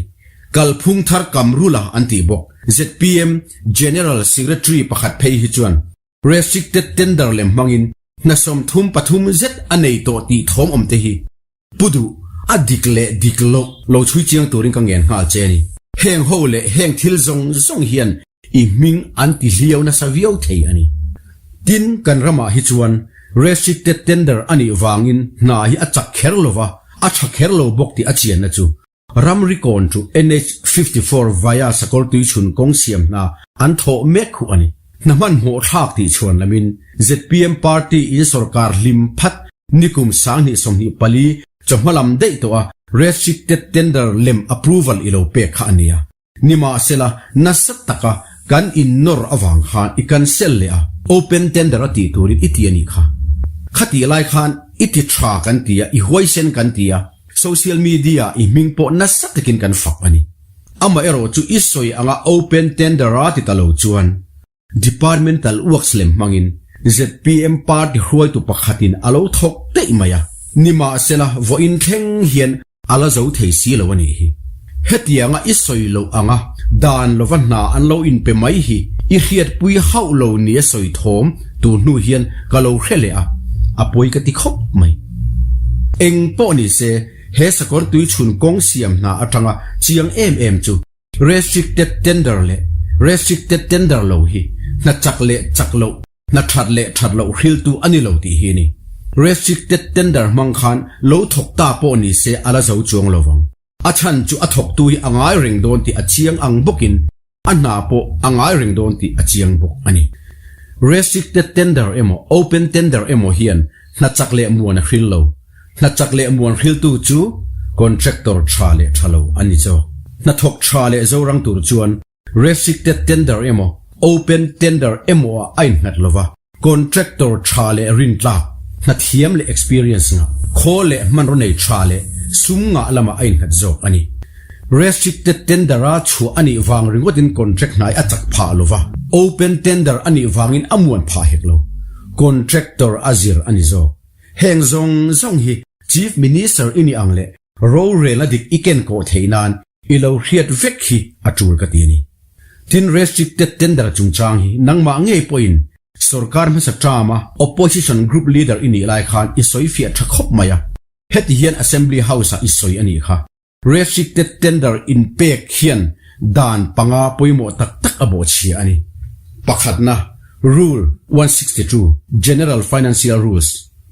Kalphung thar Kamrula an tih bawk. Zpm General Secretary pakhat phei hi chuan Restricted Tender lem hmangin hna 33 zet a nei tawh tih thawm awm te hi Pu duh, a dik leh dik loh lo chhui chiang turin ka ngen nghal che a ni. Heng ho leh heng thil zawng zawng hian i hming an ti hliau nasa viau thei a ni. Tin, kan ramah hi chuan restricted tender a nih vangin hna hi a chak kher lo va, a tha kher lo bawk tih a chianna chu Ramri kawn chu NH 54 via Sakawrtui chhun kawng siam hna an thawh mek khuh a ni. Hna hmanhmawh thlak tih chhuan lamin zpm party in sorkar hlim phat nikum 2024 chawhma lam daih tawh a restricted tender lem approval i lo pek kha a nia. Nimahsela, nasa taka kan innawr avang khan i cancel leh a, open tender a tih turin i ti a nih kha. Khatih lai khan i ti tha kan ti a, i huaisen kan ti a, social media i hming pawh nasa takin kan fak a ni. Amaherawhchu i sawi anga open tender a ti ta lo chuan Departmental works lem hmangin zpm party hruaitu pakhatin a lo thawk daih mai a, nimahsela vawiin thleng hian a la zo thei si lo a nih hi. Hetianga i sawi loh anga dan lova hna an lo inpe mai hi i hriatpui hauh lo nia sawi thawm tur hnu hian ka lo hre leh a, a pawi ka ti khawp mai. Eng pawh ni se he sakawr tuichhun kawng siam hna atanga chiang em em chu Restricted tender leh restricted tender lo hi hna chak leh chak loh, hna that leh that loh hriltu a ni lo tih hi a ni. Restricted tender hmang khan lo thawk ta pawh ni se a la zo chuang lo vang. A chhan chu a thawktu hi a ngai reng dawn tih a chiang ang bawkin a hna pawh a ngai reng dawn tih a chiang bawk a ni. Restricted tender emaw open tender emaw hian hna chak leh muan a hril lo. Hna chak leh muan hriltu chu contractor tha leh tha lo an ni chawk. Hna thawk tha leh zorang tur chuan restricted tender emaw open tender emaw ah a innghat lova, contractor tha leh rintlak, hna thiam leh experience ngah, khawl leh hmanraw nei tha leh sum ngah lamah a innghat zawk a ni. Restricted tender a chhuah a nih vang ringawtin contract hnai a chak phah lova, open tender a nih vangin a muan phah hek lo. Contractor a zir a ni zawk. Heng zawng zawng hi Chief Minister i nih ang leh rorelna dik i ken kawh theih nan i lo hriat vek hi a tul ka ti a ni. Tin, restricted tender chungchang hi nangmah ngei pawhin sorkar hmasa term a opposition group leader i nih lai khan i sawi fiah tha khawp mai a, heti hian Assembly House ah i sawi a nih kha. Restricted tender inpek hian dan panga pawimawh tak tak a bawhchhia a ni. Pakhatna, Rule 162, General Financial Rules,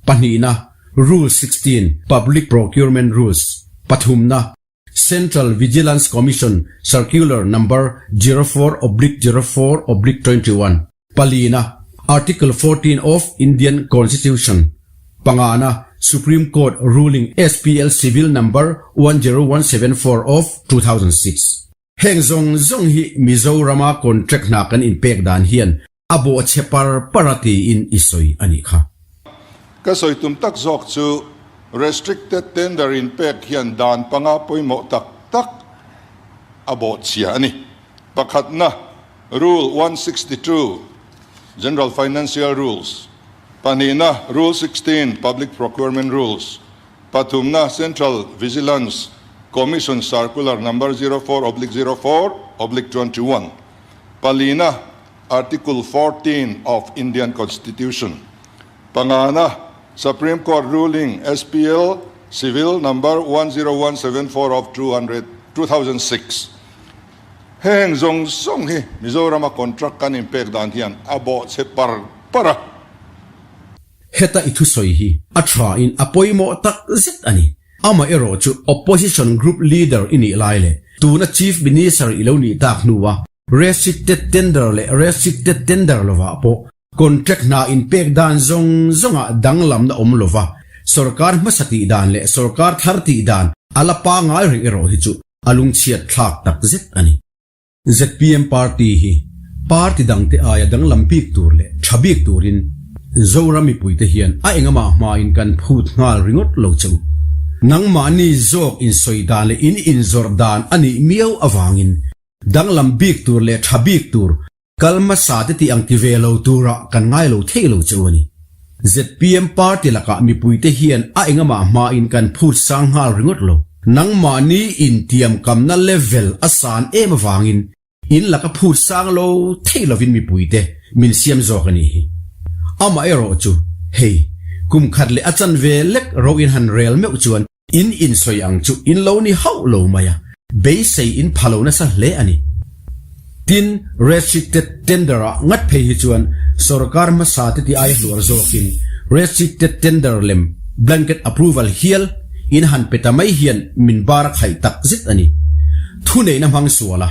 Pahnihna, Rule 16, Public Procurement Rules, Pathumna, Central Vigilance Commission Circular Number 04/04/21, Palina, Article 14 of Indian Constitution, Pangana, Supreme Court Ruling SPL Civil Number 10174 of 2006. Heng zawng zawng hi Mizorama contract hna kan inpek dan hian a bawh chhe par par a tiin i sawi a nih kha. Ka sawi tum tak zawk chu restricted tender inpek hian dan panga pawimawh tak tak a bawh chhia a ni. Pakhatna, Rule 162, General Financial Rules, Pahnihna, Rule 16, Public Procurement Rules, Pathumna, Central Vigilance Commission Circular Number 04/04/21, Palina, Article 14 of Indian Constitution, Pangana, Supreme Court Ruling SPL Civil Number 10174 of 2006. Heng zawng zawng hi Mizorama contract kan inpek dan hian a bawh chhe par par a. Heta i thusawi hi a thain a pawimawh tak zet a ni. Amaherawh chu Opposition Group Leader i nih lai leh tuna Chief Minister i lo nih tak hnua restricted tender leh restricted tender lovah pawh contract hna inpek dan zawng zawngah danglamna awm lova sorkar hmasa tih dan leh sorkar thar tih dan a la pangngai reng erawh hi chu a lungchhiat thlak tak zet a ni. Zpm party hi party dangte aia danglam bik tur leh tha bik turin Zoram mipuite hian a engamah hmain kan phut nghal ringawt lo che u. Nangmahni zawk insawi dan leh in inzawrh dan a nih miau avangin danglam bik tur leh tha bik tur Kal hmasa te tih ang ti ve lo turah kan ngai lo thei lo che u a ni. Zpm party lakah mipuite hian a engamah hmain kan phut sang nghal ringawt lo. Nangmahni intiamkamna level a san em avangin in laka phut sang lo thei lovin mipuite min siam zawk a nih hi. Amaherawh chu hei, kum khat leh a chanve lek ro in han rel meuh chuan In insawi ang chu in lo ni hauh lo mai a, beisei in pha lo nasa hle a ni. Tin, restricted tender ah ngat phei hi chuan sorkar hmasa te ti aia hluar zawkin restricted tender lem blanket approval hial in han pe ta mai hian min bar a khaih tak zet a ni. Thuneihna hmang sual a,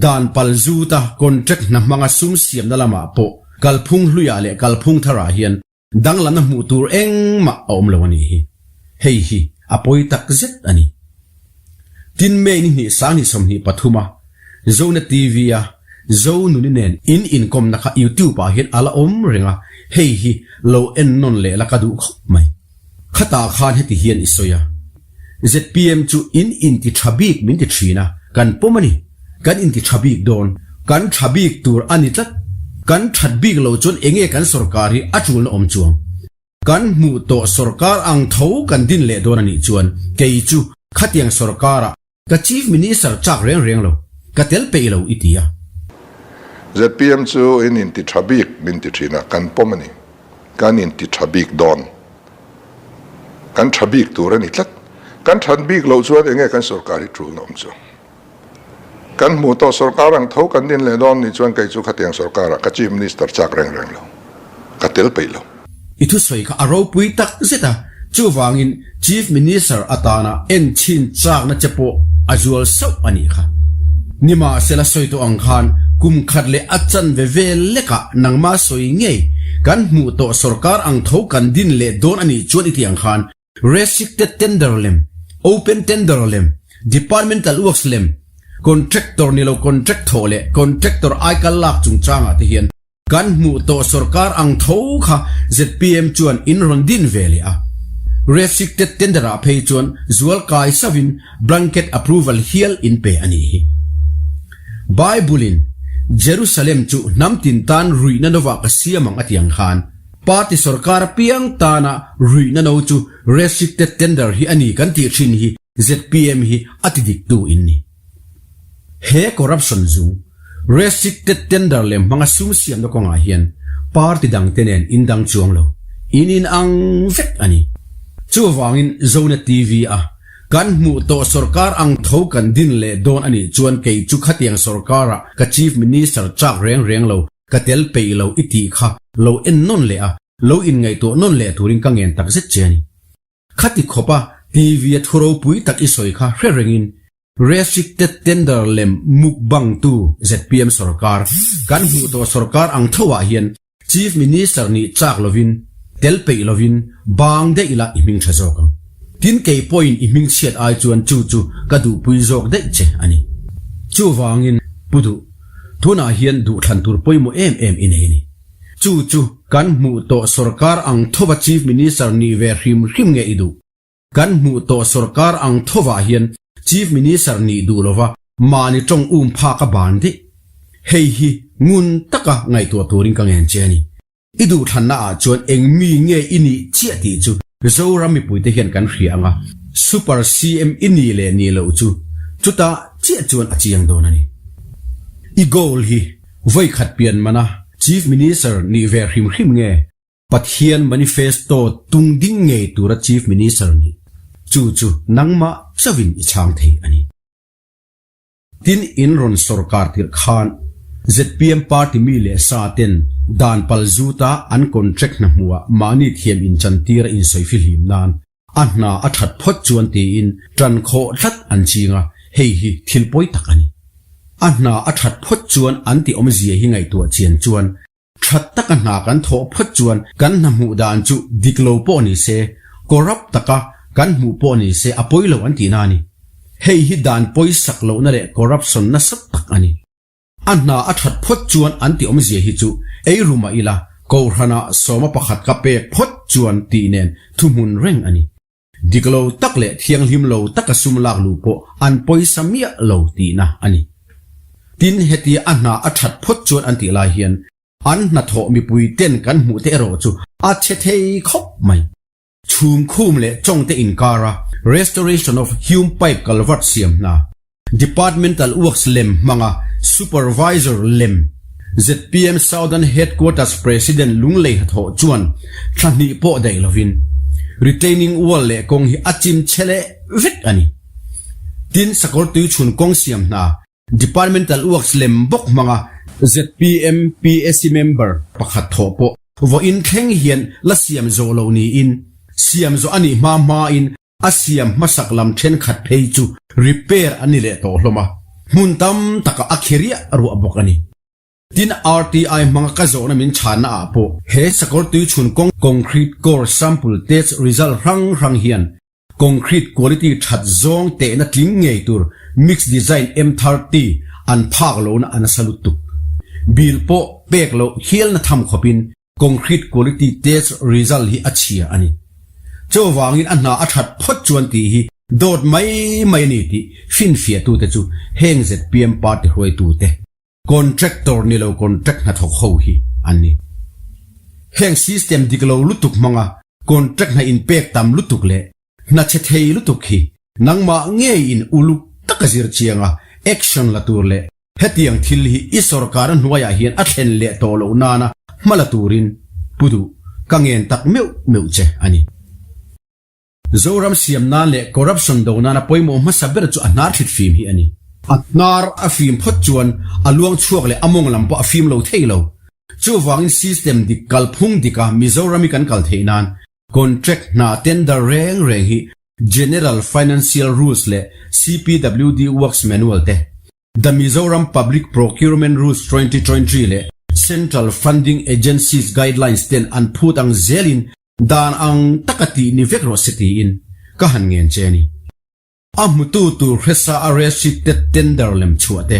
dan pal zuta contract hna hmanga sum siamna lamah pawh. Kalphung hluiah leh kalphung tharah hian danglamna hmuh tur engmah a awm lo a nih hi. Hei hi a pawi tak zet a ni. Tin May ni hnih sanghnih 23 a Zone TV a Zonuni nen in inkawmna kha YouTube ah hian a la awm reng a, hei hi lo en nawn leh la ka duh khawp mai. Khatah khan heti hian i sawi a, ZPM chu in inti tha bik min ti thin a, kan pawm a ni. Kan inti tha bik dawn. Kan tha bik tur a ni tlat. Kan that bik lo chuan enge kan sorkar hi a tulna awm chuang. Kan hmuh tawh sorkar ang tho kan din leh dawn a nih chuan kei chu khatiang sorkarah ka Chief Minister chak reng reng lo, ka tel peih lo i ti a. ZPM chu in inti tha bik min ti thin a, kan pawm a ni. Kan inti tha bik dawn. Kan tha bik tur a ni tlat. Kan that bik loh chuan enge kan sorkar hi tulna awm chu. Kan hmuh tawh sorkar ang tho kan din leh dawn nih chuan kei chu khatiang sorkarah ka Chief Minister chak reng reng lo, ka tel peih lo. I thusawi kha a ropui tak zet a, chuvangin Chief Minister atana en chhin chakna che pawh a zual sauh a nih kha. Nimahsela sawi tawh ang khan kum khat leh a chanve vel lekah nangmah sawi ngei kan hmuh tawh sorkar ang tho kan din leh dawn a nih chuan i tih ang khan Restricted tender lem, open tender lem, departmental works lem, contractor ni lo contract thawh leh contractor aikal lak chungchangah te hian kan hmuh tawh sorkar ang tho kha zpm chuan in rawn din ve leh a. Restricted tender ah phei chuan zual kai sauhin blanket approval hial in pe a nih hi. Bible in Jerusalem chu hnam tin tan ruihna novah ka siam ang a ti ang khan, Party sorkar apiang tana ruihna no chu restricted tender hi a ni kan tih thin hi zpm hi a ti dik tu in ni. He corruption zung, restricted tender lem hmanga sum siamna kawngah hian party dangte nen in dang chuang lo, in in ang vek a ni. Chuvangin Zone TV a kan hmuh tawh sorkar ang tho kan din leh dawn a nih chuan kei chu khatiang sorkarah ka Chief Minister chak reng reng lo Ka tel peih lo i tih kha lo en nawn leh a, lo inngaihtuah nawn leh turin ka ngen tak zet che a ni. Khati khawpa TV a thu ropui tak i sawi kha hre rengin Restricted Tender lem mukbangtu zpm sorkar, kan hmuh tawh sorkar ang thoah hian Chief Minister nih chak lovin, tel peih lovin bang daih ila i hming tha zawk ang. Tin kei pawhin i hming chhiat ai chuan chu chu ka duhpui zawk daih che a ni. Chuvangin Pu Duh, Tunah hian duhthlan tur pawimawh em em i nei a ni. Chu chu kan hmuh tawh sorkar ang thova Chief Minister nih ve hrim hrim nge i duh? Kan hmuh tawh sorkar ang thovah hian Chief Minister nih duh lova mahni tawng um phak a ban daih. Hei hi ngun taka ngaihtuah turin ka ngen che a ni. I duhthlanna ah chuan eng mi nge i nih chiah tih chu Zoram mipuite hian kan hria ang a, Super CM i nih leh nih loh chu chutah chiah chuan a chiang dawn a ni. I goal hi vawi khat pian mana Chief Minister nih ve hrim hrim nge Pathian manifesto tung ding ngei tura Chief Minister nih chu chu nangmah chauhin i chhang thei a ni. Tin, in rawn sorkar tirh khan zpm party mi leh sa ten dan pal zuta an contract hna hmuhah mahni thiam inchantir a insawi fihlim nan a hna a that phawt chuan tiin tan khawh tlat an ching a, hei hi thil pawi tak a ni. A hna a that phawt chuan an ti awmzia hi ngaihtuah chian chuan That taka hna kan thawh phawt chuan kan hna hmuh dan chu dik lo pawh ni se, corrupt taka kan hmuh pawh ni se a pawi lo an tihna a ni. Hei hi dan pawisak lohna leh corruption nasa tak a ni. A hna a that phawt chuan an ti awmzia hi chu ei ru mah ila, Kohhranah sawma pakhat ka pek phawt chuan tih nen thuhmun reng a ni. Dik lo tak leh thianghlim lo taka sum lak luh pawh an pawisa miah lo tihna a ni. Tin, hetia a hna a that phawt chuan an tih lai hian an hnathawh mipui ten kan hmuh te erawh chu a chhe thei khawp mai. Chhum khum leh chawng te inkara Restoration of Hume Pipe Culvert siam hna Departmental Works lem hmanga Supervisor lem zpm Southern Headquarters President Lunglei hnathawh chuan thla hnih pawh daih lovin retaining wall leh kawng hi a chim chhe leh vek a ni. Tin, sakawr tuichhun kawng siam hna Departmental Works lem bawk hmanga zpm PAC member pakhat thawh pawh vawiin thleng hian la siam zawh loh niin siam zawh a nih hma hmain A siam hmasak lam thenkhat phei chu repair an ni leh tawh hlawm a, hmun tam takah a khi riah ruah bawk a ni. Tin, RTI hmanga ka zawhna min chhanna ah pawh he sakawr tuichhun kawng concrete core sample test result hrang hrang hian concrete quality that zawng tehna tling ngei tur mix design M30 an phak lohna a nasa lutuk. Bill pawh pek loh hialna tham khawpin concrete quality test result hi a chhia a ni. Chuvangin a hna a that phawt chuan tih hi dawt mai mai a ni tih finfiahtute chu heng zpm party hruaitute, Contractor ni lo contract hnathawk ho hi an ni. Heng system dik lo lutuk hmanga contract hna inpek tam lutuk leh hna chhe thei lutuk hi nangmah ngeiin uluk taka zir chianga action la tur leh hetiang thil hi i sorkar hnuaiah hian a thlen leh tawh loh nana hma la turin pu duh ka ngen tak meuh meuh che a ni. Zoram siam nan leh corruption do nana pawimawh hmasa ber chu a hnar thlit fim hi a ni. A hnar a fim phawt chuan a luang chhuak leh a mawng lam pawh a fim lo thei lo. Chuvangin system dik kalphung dika Mizoram hi kan kal theih nan contract hna tender reng reng hi General Financial Rules leh CPWD Works Manual te, The Mizoram Public Procurement Rules 2023 leh Central Funding Agencies Guidelines ten an phut ang zelin Dan ang taka tih ni vek rawh se tiin ka han ngen che a ni. A hmutu tur hresa a restricted tender lem chhuah te,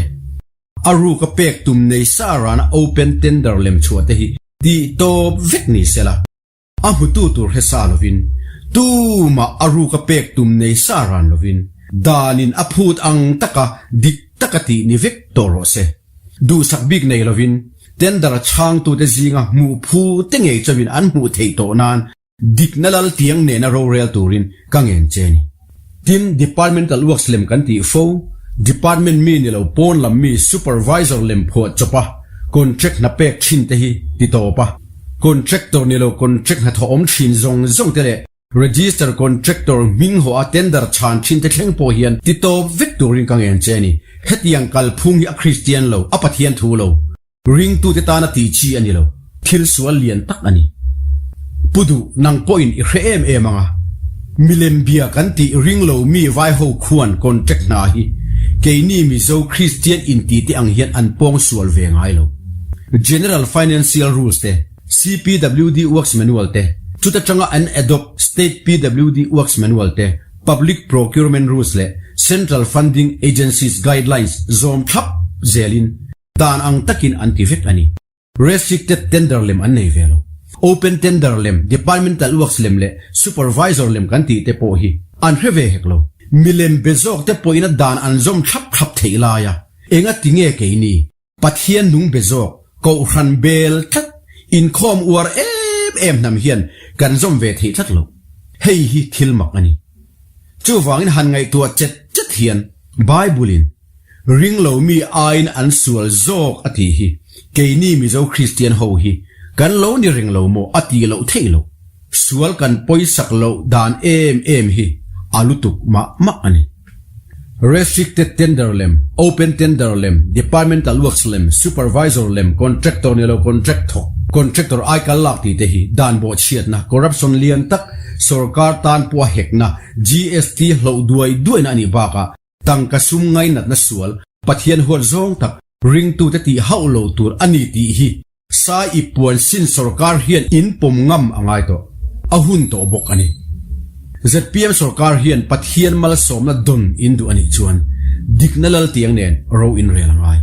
a ruk a pek tum nei sa rana open tender lem chhuah te hi tih tawp vek ni se la, a hmutu tur hresa lovin, tumah a ruk a pek tum nei sa ran lovin, danin a phut ang taka dik taka tih ni vek tawh rawh se. Duhsak bik nei lovin tender chhangtute zinga hmuh phu te ngei chauhin an hmuh theih tawh nan dikna lal tiang nena rorel turin ka ngen che ni. Tin, Departmental Works lem kan tih fo, Department mi ni lo pawn lam mi Supervisor lem phuah chawpa contract hna pek thin te hi ti tawp a, Contractor ni lo contract hnathawh awm thin zawng zawng te leh Register Contractor hming haw a tender chhan thin te thleng pawh hian ti tawp vek turin ka ngen che a ni. Hetiang kalphung hi a Kristian lo, a Pathian thu lo. Ringtute tana tih chi a ni lo. Thil sual lian tak a ni. Pu duh, nang pawhin i hre em em ang a. Milem bia kan tih ring lo mi vai ho khuan contract hna hi keini Mizo Kristian inti te ang hian an pawng sual ve ngai lo. General Financial Rules te. CPWD Works Manual te, chuta tanga an adopt State PWD Works Manual te, Public Procurement Rules leh Central Funding Agencies Guidelines zawm thlap zelin dan ang takin an ti vek a ni. Restricted Tender lem an nei ve lo. Open Tender lem, Departmental Works lem leh Supervisor lem kan tih te pawh hi an hre ve hek lo. Milem be zawk te pawhin a dan an zawm thlap thlap theih laia enga ti nge keini Pathian nung be zawk, Kohhran bel tlat, inkhawm uar em em hnam hian kan zawm ve theih tlat lo. Hei hi thil mak a ni. Chuvangin han ngaihtuah chet chet hian Bible-in ring lo mi aiin an sual zawk a tih hi keini Mizo Kristian ho hi kan lo ni reng lo maw a tih loh theih loh. Sual kan pawisak loh dan em em hi a lutuk mah mah a ni. Restricted tender lem, open tender lem, departmental works lem, supervisor lem, contractor ni lo contract thawk, contractor ai kal lak tih te hi dan bawhchhiatna, corruption lian tak, sorkar tan pawha hekna, GST hloh duai duaina a nih bakah tangka sum ngainatna sual, Pathian huat zawng tak, ringtute tih hauh lo tur a ni tih hi Sai i puan sin sorkar hian in pawm ngam a ngai tawh. A hun tawh bawk a ni. Zpm sorkar hian Pathian malsawmna dawn in duh a nih chuan dikna lal tiang nen ro in rel a ngai.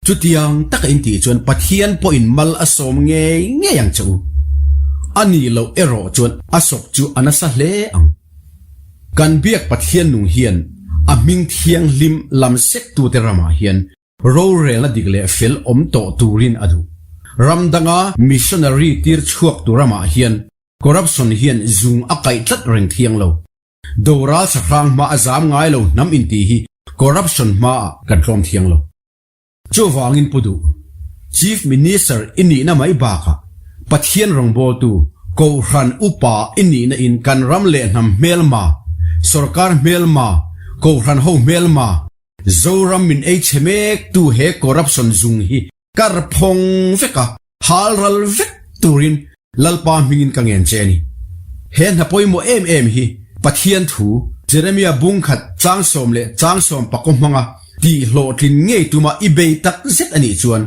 Chutiang taka in tih chuan Pathian pawhin mal a sawm ngei ngei ang che u. A nih loh erawh chuan a sawp chu a nasa hle ang. Kan biak Pathian nung hian a hming thianghlim lam sektute ramah hian Rorelna dik leh fel awm tawh turin a duh. Ram danga missionary tir chhuak tu ramah hian corruption hian zung a kaih tlat reng thiang lo. Doral sahrang hma a zam ngai lo hnam inti hi corruption hmaah kan tlawm thiang lo. Chuvangin pu duh, Chief Minister i nihna mai bakah Pathian rawngbawltu, Kohhran upa i nihna in kan ram leh hnam hmelma, sorkar hmelma, Kohhran ho hmelma, Zoram min ei chhe mek tu he corruption zung hi kar phawng vek a, hal ral vek turin Lalpa hmingin ka ngen che a ni. He hna pawimawh em em hi Pathian thu Jeremia bungkhat changsawm leh changsawm pakaw hmanga tih hlawhtlin ngei tuma i bei tak zet a nih chuan.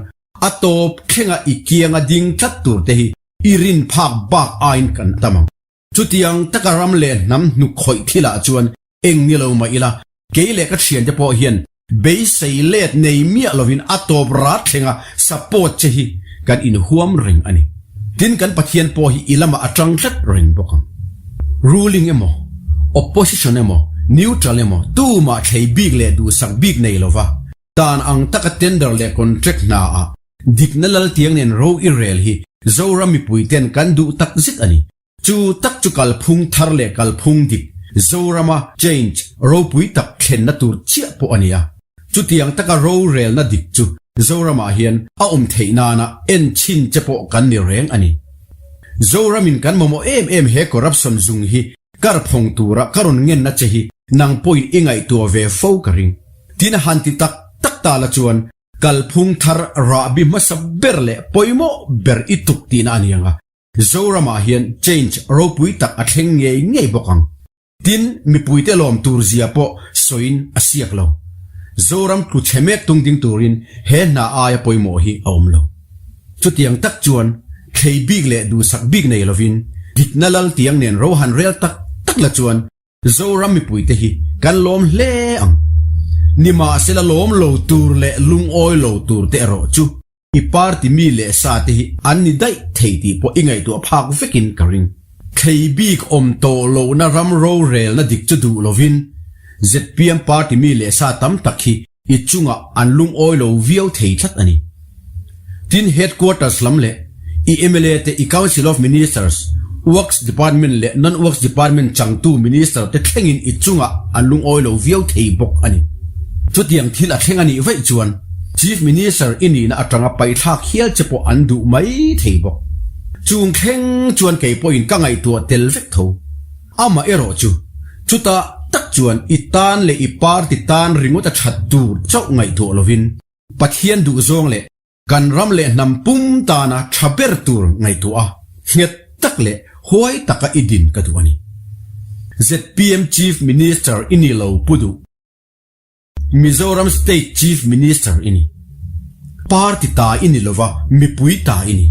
A tawp thlenga i kianga ding tlat tur te hi i rin phak bak aiin kan tam ang. Chutiang taka ram leh hnam hnuk khawih thilah chuan eng ni lo mah ila, kei leh ka thiante pawh hian beisei let nei miah lovin a tawp rat thlenga support che hi kan inhuam reng a ni. Tin, kan Pathian pawh hi i lamah a tang tlat reng bawk ang. Ruling emaw, opposition emaw, neutral emaw tumah thlei bik leh duhsak bik nei lova dan ang taka tender leh contract hna ah dikna laltiang nen ro i rel hi Zoram mipui ten kan duh tak zet a ni. Chu tak chu kalphung thar leh kalphung dik Zorama change ropui tak thlenna tur chiah pawh a ni a. Chutiang taka rorelna dik chu Zoramah hian a awm theih nana en chhin che pawh kan ni reng a ni. Zoramin kan mamawh em em he corruption zung hi kar phawng tura ka rawn ngenna che hi nang pawhin i ngaihtuah ve fo ka ring. Tin han ti tak tak ta la chuan kalphung thar rahbi hmasa ber leh pawimawh ber i tuk tihna a ni ang a, Zoramah hian change ropui tak a thleng ngei ngei bawk ang. Tin, mipuite lawm tur zia pawh sawiin a siak lo. Zoram tlu chhe mek tung ding turin he hna aia pawimawh hi a awm lo. Chutiang tak chuan thlei bik leh duhsak bik nei lovin dikna lal tiang nen ro han rel tak tak la chuan Zoram mipuite hi kan lawm hle ang. Nimahsela lawm lo tur leh lungawi lo tur te erawh chu I party mi leh sa te hi an ni daih thei tih pawh i ngaihtuah phak vekin ka ring. Thlei bik awm tawh lohna ram rorelna dik chu duh lovin zpm party mi leh sa tam tak hi i chungah an lungawi lo viau thei tlat a ni. Tin headquarters lam leh i mla te i Council of Ministers, Works Department leh Non-Works Department changtu Minister te thlengin i chungah an lungawi lo viau thei bawk a ni. Chutiang thil a thleng a nih vaih chuan Chief Minister i nihna atanga paihthlak hial che pawh an duh mai thei bawk. Chung thleng chuan kei pawhin ka ngaihtuah tel vek tho. Amah erawh chu, chutah tak chuan i tan leh i party tan ringawt a that tur chauh ngaihtuah lovin Pathian duhzawng leh kan ram leh hnam pum tana tha ber tur ngaihtuah a, nghet tak leh huai taka i din ka duh a ni. Zpm Chief Minister i ni lo pu duh. Mizoram State Chief Minister i ni. Party ta i ni lova, mipui ta i ni.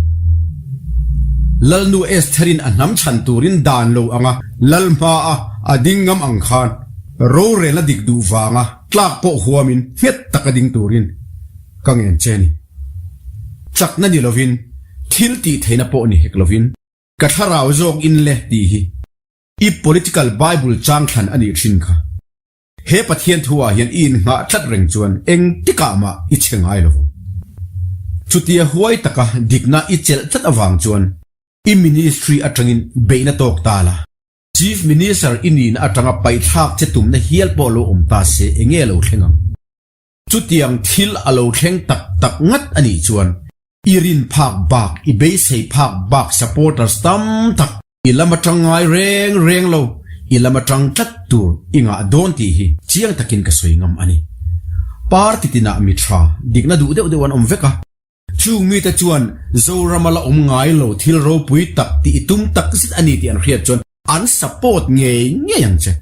Lalnu Estherin a hnam chhan turin dan lo anga lal hmaa a ding ngam ang khan rorelna dik duh vanga tlak pawh huamin nghet taka ding turin ka ngen che ni. Chakna ni lovin, thil tih theihna pawh ni hek lovin ka thlarau zawk in le tih hi i political Bible chang thlan a nih thin kha. He Pathian thuah hian i innghah tlat reng chuan eng tikah mah i chhe ngai lo vang. Chutia huai taka dikna i chelh tlat avang chuan i ministry atangin beihna tawk ta la, Chief Minister i nihna atanga paihthlak che tumna hial pawh lo awm ta se enge lo thleng ang? Chutiang thil a lo thleng tak tak ngat a nih chuan i rin phak bak, i beisei phak bak supporters tam tak i lam atang ngai reng reng lo, i lam atang tlat tur i ngah dawn tih hi chiang takin ka sawi ngam a ni. Party tinah mi tha, dikna duh deuh deuh an awm vek a. Chung mite chuan Zorama la awm ngai lo thil ropui tak tih i tum tak zet a ni tih an hriat chuan an support ngei ngei ang che.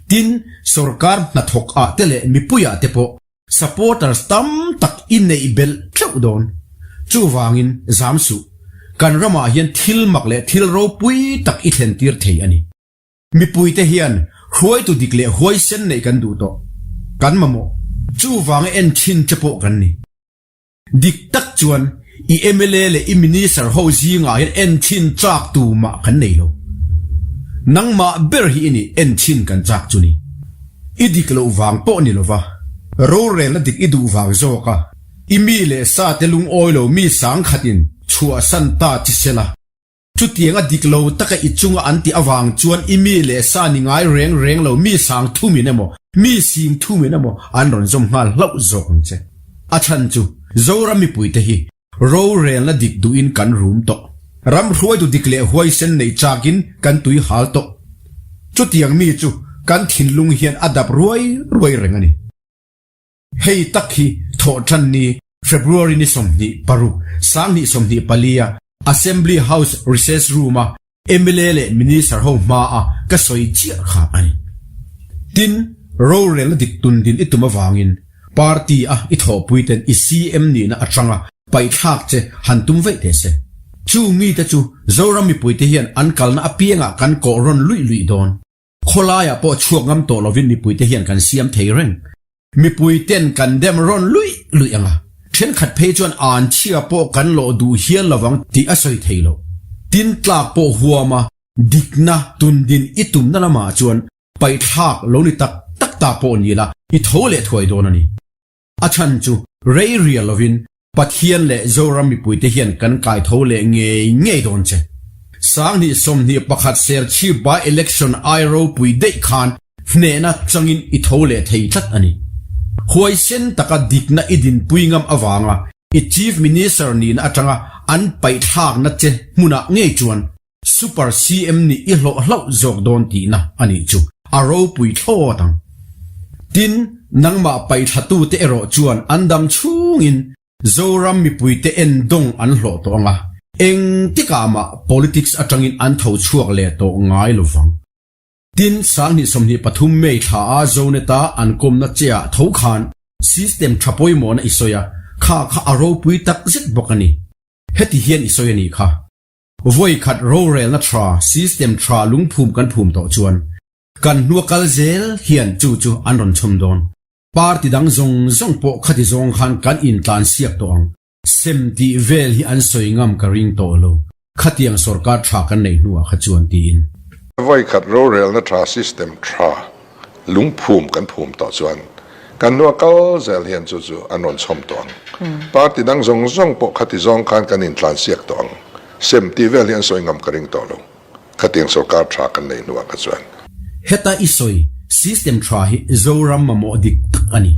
Tin, sorkar hnathawk ah te leh mipui ah te pawh supporters tam tak i neih belh tleuh dawn. Chuvangin zam suh, kan ramah hian thil mak leh thil ropui tak i thlen tir thei a ni. Mipuite hian hruaitu dik leh huaisen neih kan duh tawh. Kan mamawh. Chuvanga en thin che pawh kan ni. Dik tak chuan i mla leh i minister ho zingah hian enchhin chak tu mah kan nei lo. Nangmah ber hi i nih enchhin kan chak chu ni. I dik loh vang pawh ni lova, rorelna dik i duh vang zawk a, i mi leh sa te lungawi lo mi sangkhatin chhuahsan ta chi sela. Chutianga dik lo taka i chunga an tih avang chuan i mi leh sa ni ngai reng reng lo mi sang thumin emaw, mi sing thumin emaw an rawn zawm nghal hlauh zawk ang che. A chhan chu Zoram mipuite hi rorelna dik duhin kan rum tawh. Ram hruaitu dik leh huaisen neih chakin kan tui hal tawh. Chutiang mi chu kan thinlung hian a dap ruai ruai reng a ni. Hei tak hi thawhṭan ni February ni 26, 2024 a Assembly House Recess Room-a mla leh Minister ho hmaa ka sawi chiah kha a ni. Tin, rorelna dik tun din i tum avangin party-a i thawhpuiten i CM nihna atanga. Paihthlak che han tum veih teh se. Chu mite chu Zoram mipuite hian an kalna apiangah kan kawh rawn luih luih dawn. Khawlaiah pawh chhuak ngam tawh lovin mipuite hian kan siam thei reng. Mipuiten kan dem rawn luih luih ang a, thenkhat phei chuan an chhia pawh kan lawh duh hial lovang tih a sawi thei lo. Tin tlak pawh huama dikna tundin i tumna lamah chuan paihthlak lo ni tak tak ta pawh ni la i tho leh thuai dawn a ni. A chhan chu rei rial lovin Pathian leh Zoram mipuite hian kan kai tho leh ngei ngei dawn che. 2021 Serchhip by election ai ropui daih khan hnehna changin i tho leh thei tlat a ni. Huaisen taka dikna i dinpui ngam avanga i Chief Minister nihna atanga an paihthlakna che hmunah ngei chuan Super CM nih i hlawh hlauh zawk dawn tihna a nih chu a ropui thlawt ang. Tin, nangmah paihthlatute erawh chuan an dam chhungin Zoram mipuite en dawng an hlawh tawh ang a, engtikah mah politics atangin an tho chhuak leh tawh ngai lo vang. Tin, 2023 May thla a Zonet-a an kawmna che ah tho khan system tha pawimawhna i sawi a, kha kha a ropui tak zet bawk a ni. Heti hian i sawi a nih kha. Vawi khat rorelna tha, system tha lungphum kan phum tawh chuan kan hnua kal zel hian chu chu an rawn chhawm dawn. Party dang zawng zawng pawh khati zawng khan kan intlan siak tawh ang. Sem tih vel hi an sawi ngam ka ring tawh lo. Khatiang sorkar tha kan neih hnuah kha chuan tiin. Vawi khat rorelna tha, system tha lungphum kan phum tawh chuan kan hnua kal zel hian chu chu an rawn chhawm tawh ang. Party dang zawng zawng pawh khati zawng khan kan intlan siak tawh ang. Sem tih vel hi an sawi ngam ka ring tawh lo. Khatiang sorkar tha kan neih hnuah kha chuan. Heta i sawi system tha hi Zoram mamawh dik tak a ni.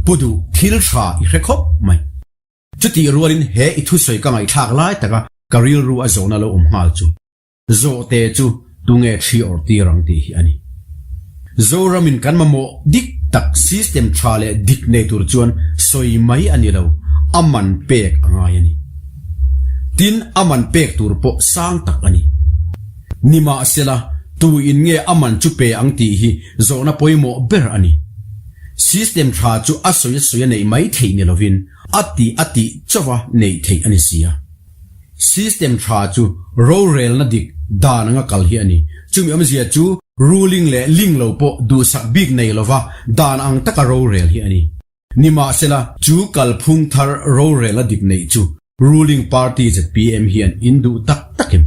Pu duh thil tha i hre khawp mai. Chutih rualin he i thusawi ka ngaihthlak lai taka ka rilru a zawhna lo awm nghal chu. Zawhte chu tunge thli awrh tir ang tih hi a ni. Zoramin kan mamawh dik tak system tha leh dik nei tur chuan sawi mai a ni lo, a man pek a ngai a ni. Tin, a man pek tur pawh sang tak a ni. Nimahsela, tu in nge a man chu pe ang tih hi zawhna pawimawh ber a ni. System tha chu a sawi a sawi a neih mai theih ni lovin a tih a tih chauha neih theih a ni si a. System tha chu rorelna dik dan anga kal hi a ni. Chumi awmzia chu ruling leh ling lo pawh duhsak bik nei lova dan ang taka rorel hi a ni. Nimahsela, chu kalphung thar rorelna dik neih chu ruling party zpm hian in duh tak tak em?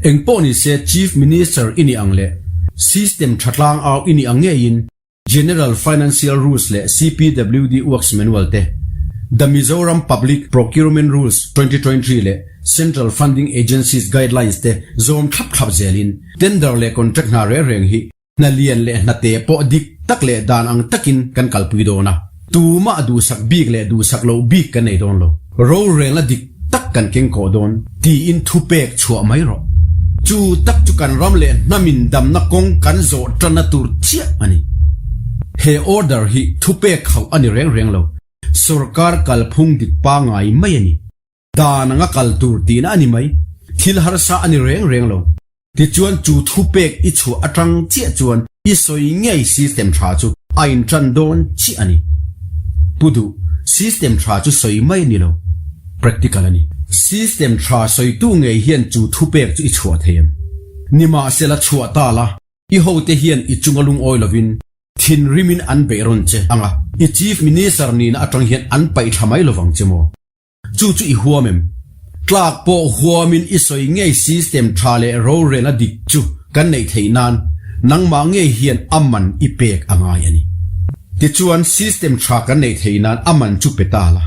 Engpawh nise Chief Minister i nih ang leh system tha tlangau i nih ang ngeiin General Financial Rules leh CPWD Works Manual te, The Mizoram Public Procurement Rules 2023 leh Central Funding Agencies Guidelines te zawm thlap thlap zelin tender leh contract hna reng reng hi hna lian leh hna te pawh dik tak leh dan ang takin kan kalpui dawn a, tumah duhsak bik leh duhsak loh bik kan nei dawn lo. Rorelna dik tak kan keng kawh dawn tiin thupek chhuah mai rawh. Chu tak chu kan ram leh hnamin damna kawng kan zawh tanna tur chiah a ni. He order hi thupek khauh a ni reng reng lo, sorkar kalphung dik pangngai mai a ni. Dan anga kal tur tihna a ni mai, thil harsa a ni reng reng lo. Tichuan chu thupek i chhuah atang chiah chuan i sawi ngei system tha chu a intan dawn chiah a ni. Pu duh, system tha chu sawi mai a ni lo, practical a ni. System tha sawitu ngei hian chu thupek chu i chhuah thei em? Nimahsela chhuah ta la, i hote hian i chunga lungawi lovin thinrimin an beih rawn che ang a, i Chief Minister nihna atang hian an paih thla mai lovang che maw? Chu chu i huam em? Tlak pawh huamin i sawi ngei system tha leh rorelna dik chu kan neih theih nan nangmah ngei hian a man i pek a ngai a ni. Tichuan system tha kan neih theih nan a man chu pe ta la.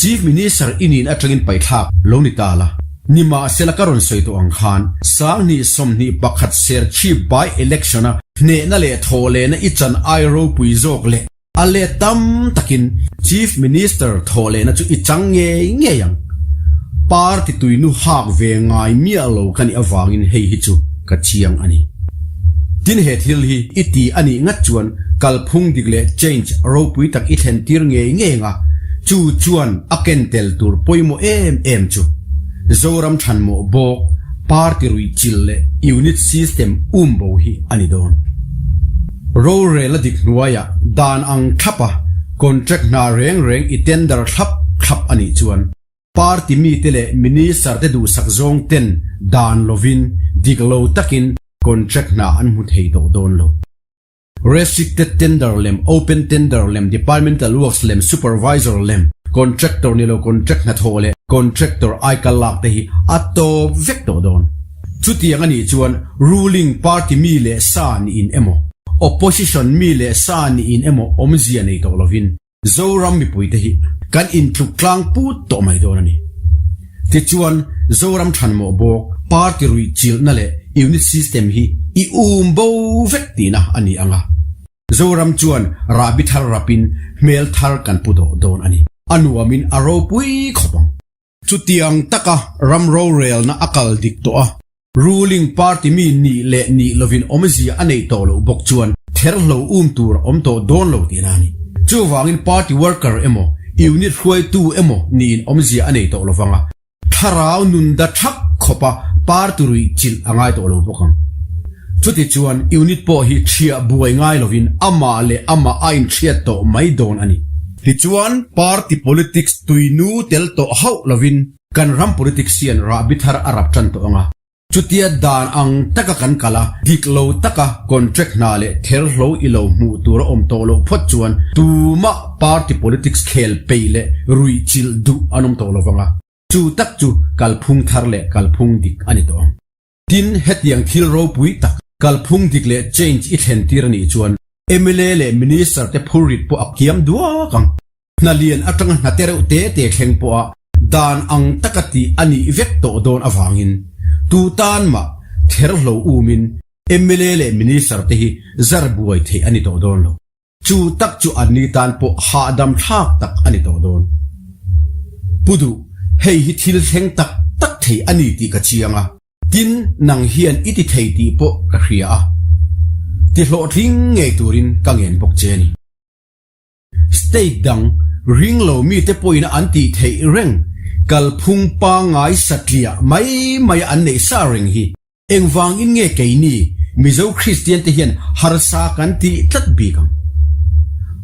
Chief Minister i nin atangin paihthlak lo ni ta la. Nimahsela ka rawn sawi tawh ang khan 2021 Serchhip by election a hnehna leh thawhlehna i chan ai ropui zawk leh A let tam takin Chief Minister thawh lehna chu i chang ngei ngei ang. Party tuinu hak ve ngai miah lo ka nih avangin hei hi chu ka chiang a ni. Tin he thil hi i ti a nih ngat chuan kalphung dik leh change ropui tak i thlen tir ngei ngei ang a, chu chuan a ken tel tur pawimawh em em chu Zoram thanmawh bawk party ruihchilh leh unit system umbo hi a ni dawn. Rorel a dik hnuaiah dan ang thlapa contract hna reng reng i tender thlap thlap a nih chuan. Party mite leh Minister te duhsak zawng ten dan lovin dik lo takin contract hna an hmu thei tawh dawn lo. Restricted tender lem, open tender lem, departmental works lem, supervisor lem, contractor ni lo contract hnathawh leh contractor aikal lak te hi a tawp vek tawh dawn. Chutiang a nih chuan ruling party mi leh sa niin emaw, opposition mi leh sa niin emaw awmzia nei tawh lovin Zoram mipuite hi kan intluk tlang put tawh mai dawn a ni. Tichuan, Zoram thanmawh bawk party ruih chilhna leh unit system hi i um bo vek tihna a ni ang a. Zoram chuan rahbi thar rapin hmel thar kan pu tawh dawn a ni. A nuamin a ropui khawp ang. Chutiang taka ram rorelna a kal dik tawh a, ruling party mi nih leh nih lovin awmzia a neih tawh loh bawk chuan therhlo um tur a awm tawh dawn lo tihna a ni. Chuvangin party worker emaw, unit hruaitu emaw niin awmzia a nei tawh lovang a, thlarau nun da thak khawpa party ruih chilh a ngai tawh lo bawk ang. Chutichuan unit pawh hi ṭhiah buai ngai lovin amah leh amah a inhriat tawh mai dawn a ni. Tichuan party politics tuinu tel tawh hauh lovin kan ram politics hian rahbi thar a rap tan tawh ang a. Chutia dan ang taka kan kal a, dik lo taka contract hna leh therhlo i lo hmuh tur a awm tawh loh phawt chuan tumah party politics khel peih leh ruihchilh duh an awm tawh lovang a. Chu tak chu kalphung thar leh kalphung dik a ni tawh ang. Tin, hetiang thil ropui tak, kalphung dik leh change i thlen tir a nih chuan mla leh Minister te phurrit pawh a kiam duak ang. Hna lian atanga hna te reuh te te thleng pawha dan ang taka tih a nih vek tawh dawn avangin tu tan mah therhlo umin mla leh Minister te hi zar buai theih a ni tawh dawn lo. Chu tak chu anni tan pawh hahdam thlak tak a ni tawh dawn. Pu Duh, hei hi thil thleng tak tak thei a ni tih ka chiang a. Tin, nang hian i ti thei tih pawh ka hria a. Ti hlawhtling ngei turin ka ngen bawk che a ni. State dang ring lo mite pawhin an tih theih reng kalphung pangngai satliah mai mai an neih sa reng hi. Engvangin nge keini Mizo Kristian te hian harsa kan tih tlat bik ang?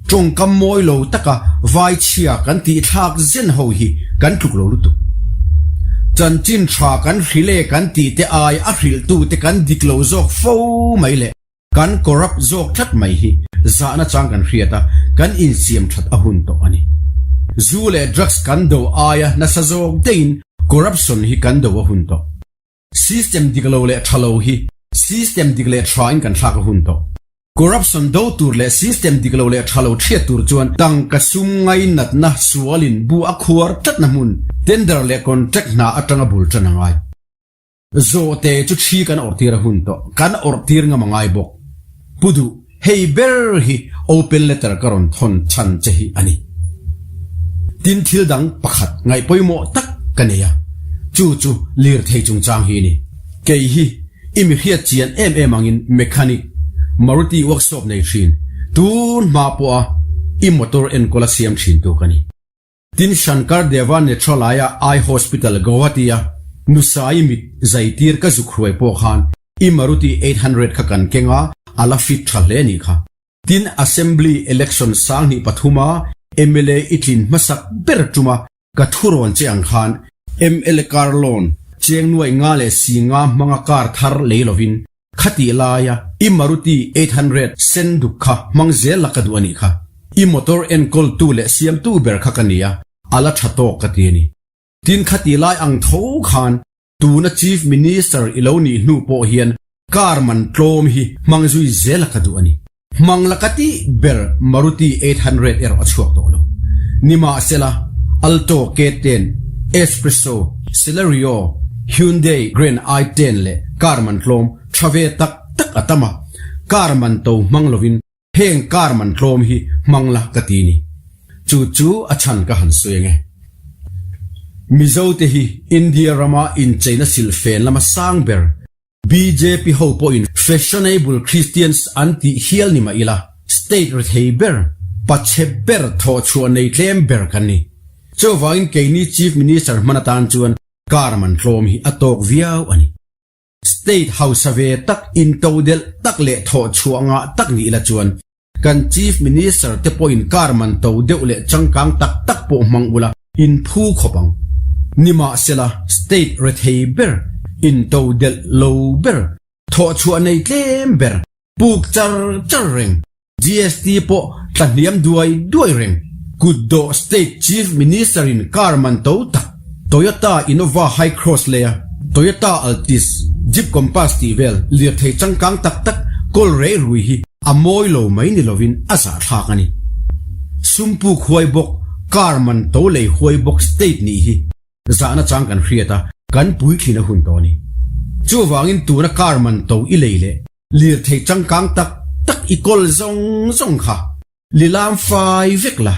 Tawngkam mawi lo taka vai chhia kan tih thlak zen ho hi kan tluk lo lutuk. Chanchin tha kan hrilh e kan tih te ai a hrilhtu te kan dik lo zawk fo mai le kan corrupt zawk tlat mai hi zahna chang kan hriat a, kan insiam that a hun tawh a ni. Zu leh drugs kan do aia nasa zawk deihin corruption hi kan do a hun tawh. System dik lo leh tha lo hi system dik leh tha in kan thlak a hun tawh. Corruption do tur leh system dik lo leh tha lo thiat tur chuan tangka sum ngainatna sualin bu a khuar tlatna hmun tender leh contract hna atanga bul tan a ngai. Zawhte chu thi kan awrh tir a hun tawh. Kan awrh tir ngam a ngai bawk. Pu Duh, hei ber hi open letter ka rawn thawn chhan che hi a ni. Tin thil dang pakhat ngaih pawimawh tak ka nei a, chu chu lirthei chungchang hi a ni. Kei hi i mi hriat chian em em angin mechanic, Maruti workshop nei thin, tun hma pawha i motor enkawl a siam thintu ka ni. Tin Shankar Deva Netralaya Eye Hospital Guwahati-a Nusai mit zaitir ka zuk hruai pawh khan i Maruti 800 kha kan keng a, a la fit tha hle nih kha. Tin Assembly Election sanghnih pathuma mla i tlin hmasak ber tuma ka thurawn che ang khan mla car loan cheng nuaih nga leh si nga hmanga car thar lei lovin Khatih laia i Maruti 800 sen duk kha hmang zel la ka duh a nih kha. I motor enkawltu leh siamtu ber kha ka ni a, a la tha tawk ka ti a ni. Tin khatih lai ang tho khan tuna Chief Minister i lo nih hnu pawh hian car man tlawm hi hmang zui zel la ka duh a ni. Hmang la ka tih ber Maruti 800 erawh a chhuak tawh lo. Nimahsela, Alto K10, S-Presso, Celerio, Hyundai Grand i10 leh car man tlawm tha ve tak tak a tam a, car man to hmang lovin heng car man tlawm hi hmang la ka ti ni. Chu chu a chhan ka han sawi ang e. Mizote hi India rama incheina silfen lama sang ber Bjp ho pawhin fashionable Christians an tih hial ni mah ila, state rethei ber, pachhe ber thawhchhuah nei tlem ber kan ni. Chuvangin keini Chief Minister hman atan chuan car man tlawm hi a tawk viau a ni. State hausa ve tak, intodelh tak leh thawhchhuah ngah tak ni ila chuan Kan Chief Minister te pawhin car man to deuh leh changkang tak tak pawh hmang ula, in phu khawp ang. Nimahsela, state rethei ber, intodelh lo ber, thawhchhuah nei tlem ber, puk char char reng, GST pawh tla hniam duai duai reng. Kutdawh State Chief Minister in car man to tak Toyota Innova Hycross leh a Toyota Altis, Jeep Compass tih vel lirthei changkang tak tak kawl rei rui hi a mawi lo mai ni lovin a zahthlak a ni. Sumpuk huai bawk car man to lei huai bawk state nih hi zahna chang kan hriat a, kan puitlin a hun tawh a ni. Chuvangin tuna car man to i lei leh Lirthei changkang tak tak i kawl zawng zawng kha lilam fai vek la,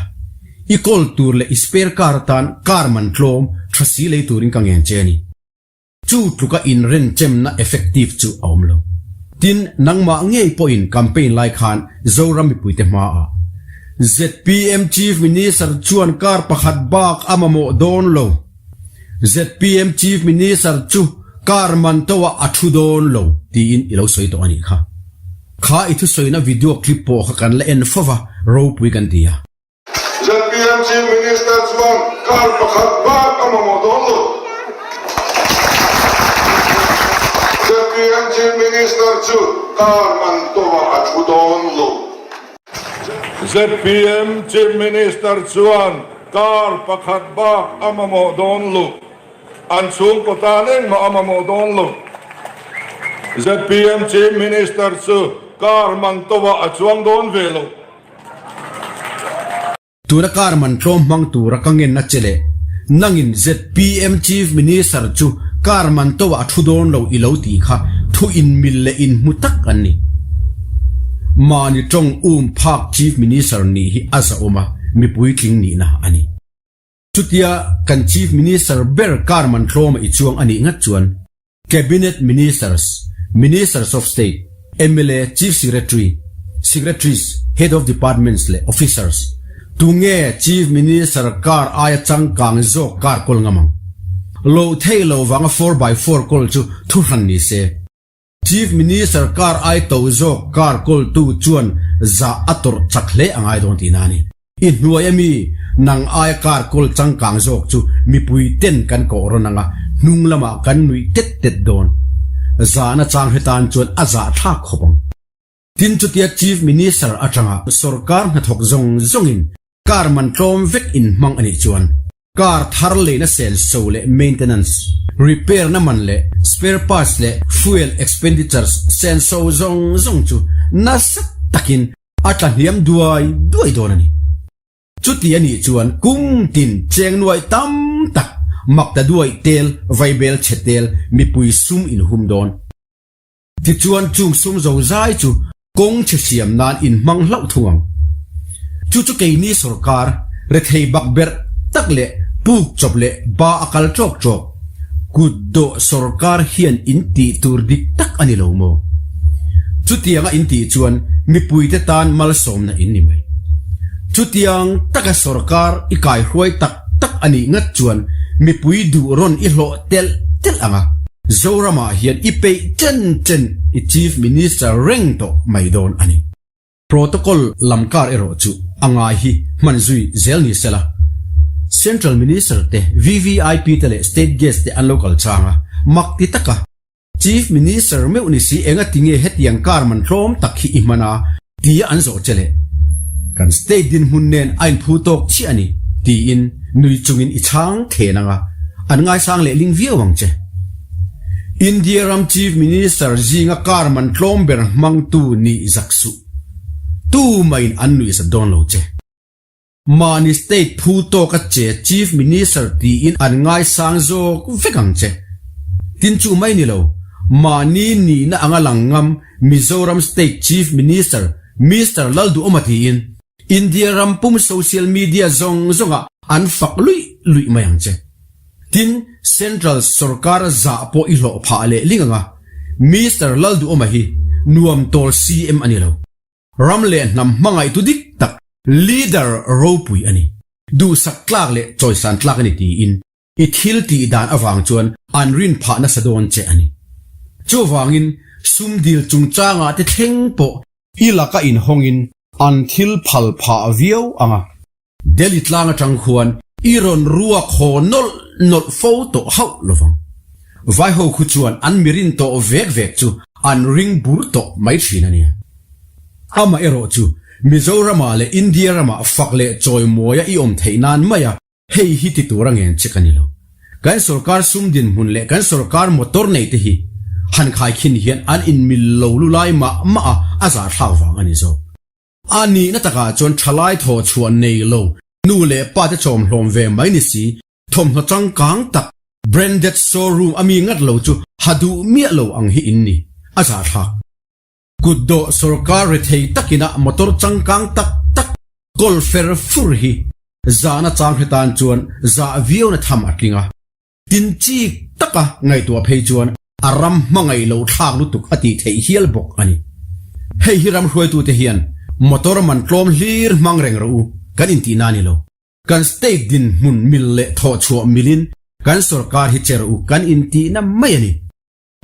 i kawl tur leh i spare car atan car man tlawm tha si lei turin ka ngen che a ni. Chu tluka inrenchemna effective chu a awm lo. Tin, nangmah ngei pawhin campaign lai khan Zoram mipuite hmaah zpm Chief Minister chuan car pakhat bak a mamawh dawn lo. Zpm Chief Minister chu car man to ah a thu dawn lo tiin i lo sawi tawh a nih kha. Kha i thusawina video clip pawh kha kan la en fo va, ropui kan ti a. Zpm Chief Minister chuan car pakhat bak a mamawh dawn lo. Zpm Chief Minister chu car man to ah a thu dawn lo. Zpm Chief Minister chuan car pakhat bak a mamawh dawn lo, an chhungkaw tan engmah a mamawh dawn lo. Zpm Chief Minister chu car man to ah a chuang dawn ve lo. Tuna car man tlawm hmang tura ka ngenna che leh nangin zpm Chief Minister chu car man to ah a thu dawn lo i lo tih kha thu inmil leh inhmu tak an ni. Mahni tawng um phak Chief Minister nih hi a zahawm a, mipui tling nihna a ni. Chutia kan Chief Minister ber car man tlawma i chuang a nih ngat chuan Cabinet Ministers, Ministers of State, mla, Chief Secretary, Secretaries, Head of Departments leh Officers, tunge Chief Minister car aia changkang zawk car kawl ngam ang? Loh theih loh vanga four by four kawl chu thuhran ni se. Chief Minister car ai to zawk car kawltu chuan zah a tawrh chak hle a ngai dawn tihna a ni. I hnuai ami nang aia car kawl changkang zawk chu mipui ten kan kawh rawn anga hnung lamah kan nuih tet tet dawn. Zahna chang hetan chuan a zahthlak khawp ang. Tin chutia Chief Minister atanga sorkar hnathawk zawng zawngin car man tlawm vek in hmang anih chuan car thar leina senso leh maintenance, repair na man leh spare parts leh fuel expenditures senso zawng zawng chu nasa takin a tla hniam duai duai dawn a ni. Chuti a nih chuan kum tin cheng nuai tam tak mak ta duai tel, vaibel chhe tel mipui sum in hum dawn. Tichuan chung sum zo zai chu kawng chhe siam nan in hmang hlauh thung ang. Chu chu keini sorkar rethei bak berh tak leh puk chawp leh ba a kal tawk tawk Kut dawh sorkar hian in tih tur dik tak a ni lo maw? Chutianga in tih chuan mipuite tan malsawmna in ni mai. Chutiang taka sorkar i kaihruai tak tak a nih ngat chuan mipui duh rawn i hlawh telh telh ang a. Zoramah hian i peih chen chen i Chief Minister reng tawh mai dawn a ni. Protocol lam kar erawh chu a ngai hi hman zui zel ni sela. Central Minister te, VVIP te leh State Guest te an lo kal chang a, mak ti taka Chief Minister meuh ni si enga tinge hetiang kar man tlawm tak hi i hman a tia an zawh che leh kan state dinhmun nen a inphu tawk chiah a ni tiin nui chungin i chhang thlen ang a, an ngaisang leh ling viau ang che. India ram Chief Minister zinga car man tlawm ber hmangtu nih zak suh. Tumahin an nuih zat dawn lo che. Mahni state phu tawka che Chief Minister tiin an ngaisang zawk vek ang che. Tin chu mai ni lo, mahni nihna anga lang ngam Mizoram State Chief Minister Mister Lalduhawma tiin India ram pum social media zawng zawngah an fak luih luih mai ang che. Tin, Central sorkar zah pawh i hlawh phah leh ling ang a, Mister Lalduhawma hi nuam tawl CM a ni lo. Ram leh hnam hmangaihtu dik tak leader ropui a ni. Duhsak tlak leh chawisan tlak a ni tiin i thil tih dan avang chuan an rin phah nasa dawn che a ni. Chuvangin sum dil chungchangah te thleng pawh i laka inhawngin an thil phal phah viau ang a. Delhi tlang atang khuan i rawn ruak haw nawlh nawlh fo tawh hauh lovang. Vaiho khu chuan an mirin tawh vek vek chu an ring bur tawh mai thin a nia. Amaherawh chu Mizoramah leh India ramah fak leh chawimawi a i awm theih nan mai a, hei hi ti tur a ngen che ka ni lo. Kan sorkar sum dinhmun leh kan sorkar motor nei te hi han khaikhin hian an inmil lo lu lai mah mah a, a zahthlak vang a ni zawk. A nihna takah chuan thalai thaw chhuah nei lo, nu leh pa te chawmhlawm ve mai ni si, thawmhnaw changkang tak, branded showroom a mi ngat lo chu ha duh miah lo ang hi in ni, a zahthlak. Kutdawh sorkar rethei takina motor changkang tak tak kawl fer fur hi zahna chang hre tan chuan zah viauna tham a tling a. Tin chik taka ngaihtuah phei chuan a ram hmangaih loh thlak lutuk a tih theih hial bawk a ni. Hei hi ram hruaitute hian motor man tlawm hlir hmang reng rawh u kan intihna a ni lo. Kan state dinhmun mil leh thawhchhuah milin kan sorkar hi che rawh u kan intihna mai a ni.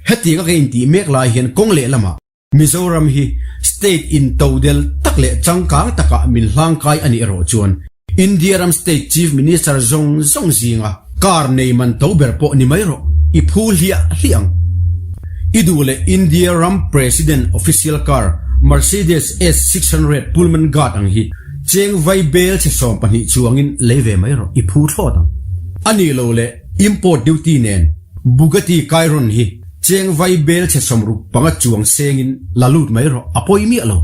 Hetiang a ka intih mek lai hian kawng lehlamah Mizoram hi state intodel tak leh changkang takah min hlangkai a nih erawh chuan India ram state chief minister zawng zawng zinga car nei man to ber pawh ni mai rawh, i phu hliah hliah ang. I duh leh India ram president official car Mercedes S 600 Pullman Guard ang hi cheng vai bel chhe 12 chuangin lei ve mai rawh, i phu thlawt ang. A nih loh leh import duty nen Bugatti Chiron hi cheng vai bel chhe 65 chuang sengin la lut mai rawh, a pawi miah lo.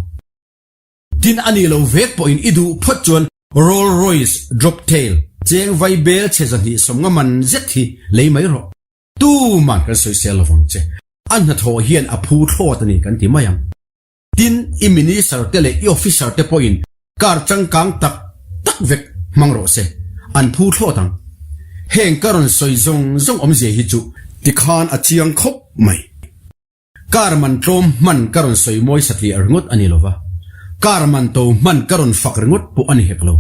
Tin a nih lo vek pawhin i duh phawt chuan Roll Royce Droptail cheng vai bel chhe 250 man zet hi lei mai rawh. Tuman kan sawisel lovang che, a hnathawh hian a phu thlawt a ni kan ti mai ang. Tin, i minister te leh i officer te pawhin car changkang tak tak vek hmang rawh se, an phu thlawt ang. Heng ka rawn sawi zawng zawng awmzia hi chu tikhan a chiang khawp mai. Car man tlawm hman ka rawn sawi mawi satliah ringawt a ni lova, car man to hman ka rawn fak ringawt pawh a ni hek lo.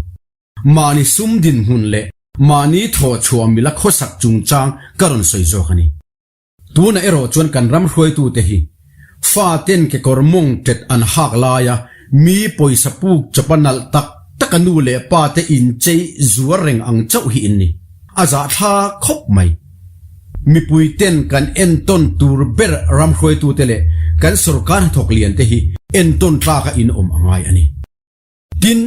Mahni sum dinhmun leh mahni thawhchhuah mila khawsak chungchang ka rawn sawi zawk a ni. Tunah erawh chuan kan ram hruaitute hi faten kekawr mawng tet an hak laia mi pawisa puk chawpa nalh tak taka nu leh pa te inchei zuar reng ang chauh hi in ni. A zahthlak khawp mai. Mipui ten kan entawn tur ber ram hruaitute leh kan sorkar hnathawk lian te hi entawn tlaka in awm a ngai a ni. Tin,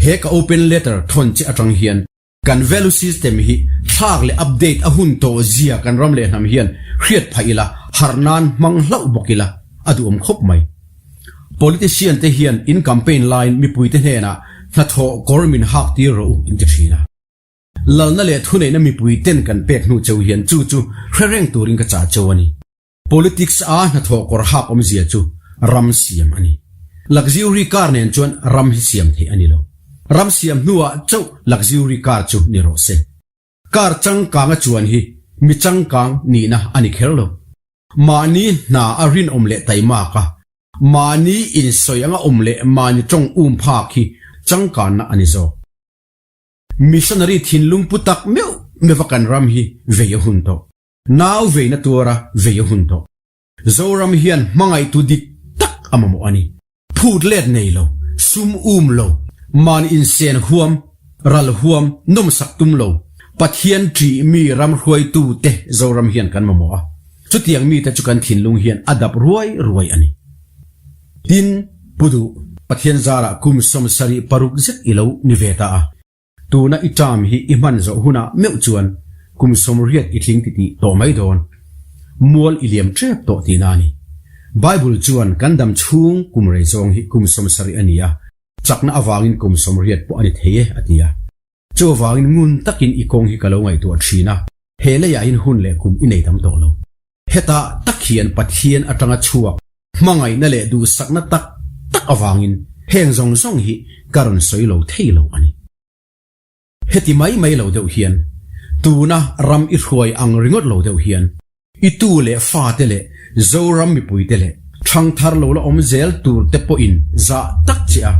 he ka open letter thawn che atang hian Kan value system hi thlak leh update a hun tawh zia kan ram leh hnam hian hriat phah ila, harh nan hmang hlauh bawk ila a duhawm khawp mai. Politician te hian in campaign laiin mipuite hnenah hnathawh kawr min hak tir rawh u in ti thin a. Lalna leh thuneihna mipui ten kan pek hnu cheu hian chu chu hre reng turin ka chah cheu a ni. Politics a hnathawh kawr hak awmzia chu ram siam a ni. Luxury car nen chuan ram hi siam theih a ni lo. Ram siam hnuah chauh luxury car chu ni rawh se. Car changkang a chuan hi mi changkang nihna a ni kher lo. Mahni hna a rinawm leh taimak a, mahni insawi anga awm leh mahni tawng um phak hi changkanna a ni zawk. Missionary thinlung pu tak meuh meuha kan ram hi vei a hun tawh. Nau veina tuara vei a hun tawh. Zoram hian hmangaihtu dik tak a mamawh a ni. Phut let nei lo, sum um lo, man insen huam, ral huam, nawmsak tum lo, Pathian ṭih mi ram hruaitu te Zoram hian kan mamawh a. Chutiang mite chu kan thinlung hian a dap ruai ruai a ni. Tin, Pu Duh, Pathian zarah kum 76 zet i lo ni ve ta a. Tuna i term hi i hman zawh hunah meuh chuan kum 80 i tling titih tawh mai dawn. Mual i liam tep tawh tihna a ni. Bible chuan kan dam chhung kum rei zawng hi kum 70 a ni a, chakna avangin kum 80 pawh a ni thei e a ti a. Chuvangin ngun takin i kawng hi ka lo ngaihtuah thin a, he leiah hian hun leh kum i nei tam tawh lo. Hetah tak hian Pathian atanga chhuak hmangaihna leh duhsakna tak tak avangin heng zawng zawng hi ka rawn sawi lo thei lo a ni. Heti mai mai lo deuh hian, tuna ram i hruai ang ringawt lo deuh hian, i tu leh fate leh Zoram mipuite leh thangthar lo la awm zel tur te pawhin zah tak che a,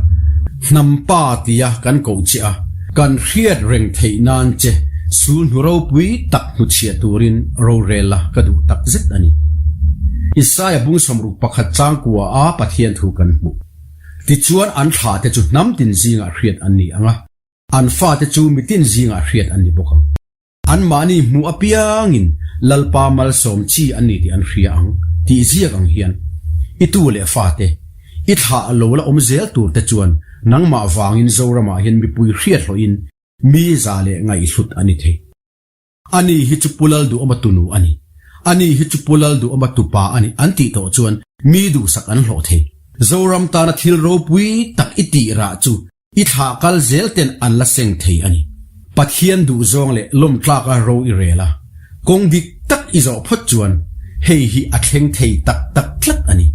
hnam pa tia kan koh che a, kan hriat reng theih nan che sul hnu ropui tak hnuchhiah turin rorel la ka duh tak zet a ni. Isaia bung 61 chang kua a Pathian thu kan hmuh. Tichuan an thla te chu hnam tin zingah hriat an ni ang a, an fate chu mitin zingah hriat an ni bawk ang. Anmahni hmuh apiangin Lalpa malsawm chi an ni tih an hria ang tih ziak ang hian i tu leh fate, i thlah lo la awm zel tur te chuan nangmah vangin Zoramah hian mipui hriat hlawhin mi za leh ngaihhlut a ni thei. Ani hi chu Pu Lalduhawma tunu a ni, ani hi chu Pu Lalduhawma tupa a ni an tih tawh chuan mi duhsak an hlawh thei. Zoram tana thil ropui tak i tih rah chu I thlah kal zel ten an la seng thei a ni. Pathian duhzawng leh lawmtlaka ro i rel a, kawng dik tak i zawh phawt chuan hei hi a thleng thei tak tak tlat a ni.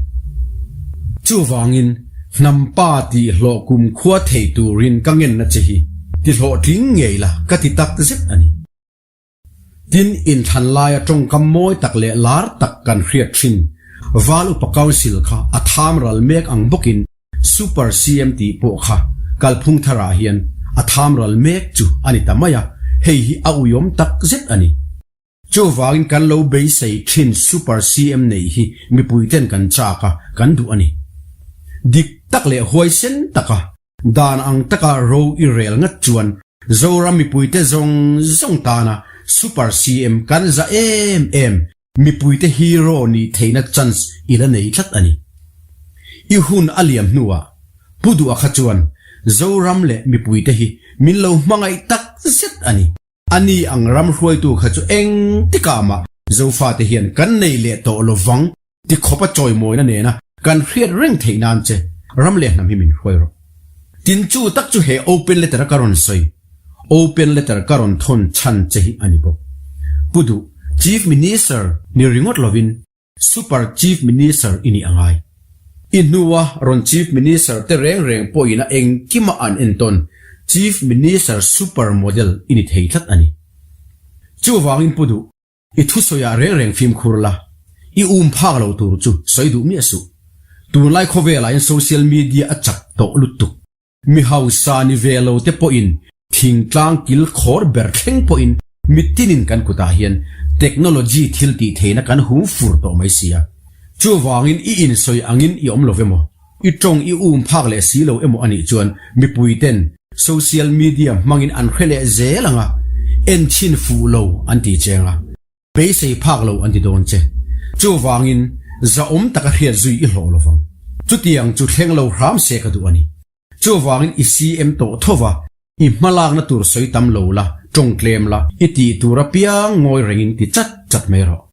Chuvangin, hnam pa tih hlawh kum khua thei turin ka ngenna che hi ti hlawhtling ngei la ka ti tak zet a ni. Tin, inthlan laia tawngkam mawi tak leh lar tak kan hriat thin Val Upa Council kha a tham ral mek ang bawkin Super CM tih pawh kha kalphung tharah hian a tham ral mek chu a ni ta mai a, hei hi a uiawm tak zet a ni. Chuvangin kan lo beisei thin Super CM neih hi mipuiten kan chak a, kan duh a ni. Dik tak leh huaisen taka Dan ang taka ro i rel ngat chuan Zoram mipuite zawng zawng tana Super CM kan za em em mipuite hero nih theihna chance i la nei tlat a ni. I hun a liam hnuah Pu Duha kha chuan Zoram leh mipuite hi min lo hmangaih tak zet a ni. Ani ang ram hruaitu kha chu eng tikah mah Zofate hian kan nei leh tawh lovang Ti khawp a chawimawina nena kan hriat reng theih nan che ram leh hnam hi min hruai rawh. Tin chu tak chu he open letter a ka rawn sawi, open letter ka rawn thawn chhan che hi a ni bawk. Pu Duh, Chief Minister ni ringawt lovin Super Chief Minister i nih a ngai. I hnua rawn Chief Minister te reng reng pawhin a engkima an entawn Chief Minister Super Model i ni thei tlat a ni. Chuvangin Pu Duh, I thusawiah reng reng fimkhur la, i um phak lo tur chu sawi duh miah suh. Tunlai khawvelah hian social media a chak tawh lutuk. Mi hausa ni ve lo te pawhin thingtlang kil khawr ber thleng pawhin mitinin kan kutah hian technology thil tih theihna kan hum fur tawh mai sia. Chuvangin i insawi angin i awm lo emaw, i tawng i um phak leh si lo emaw anih chuan mipui ten social media hmangin an hre leh zel ang a, en chhin fuh lo an ti cheng a, beisei phak lo an ti dawn che. Chuvangin zahawm taka hriat zui i hlawh lovang. Chutiang chu thleng lo hram se ka duh a ni. Chuvangin i CM tawh tho va, i hmalakna tur sawi tam lo la, tawng tlem la, i tih tur apiang ngawi rengin ti chat chat mai rawh.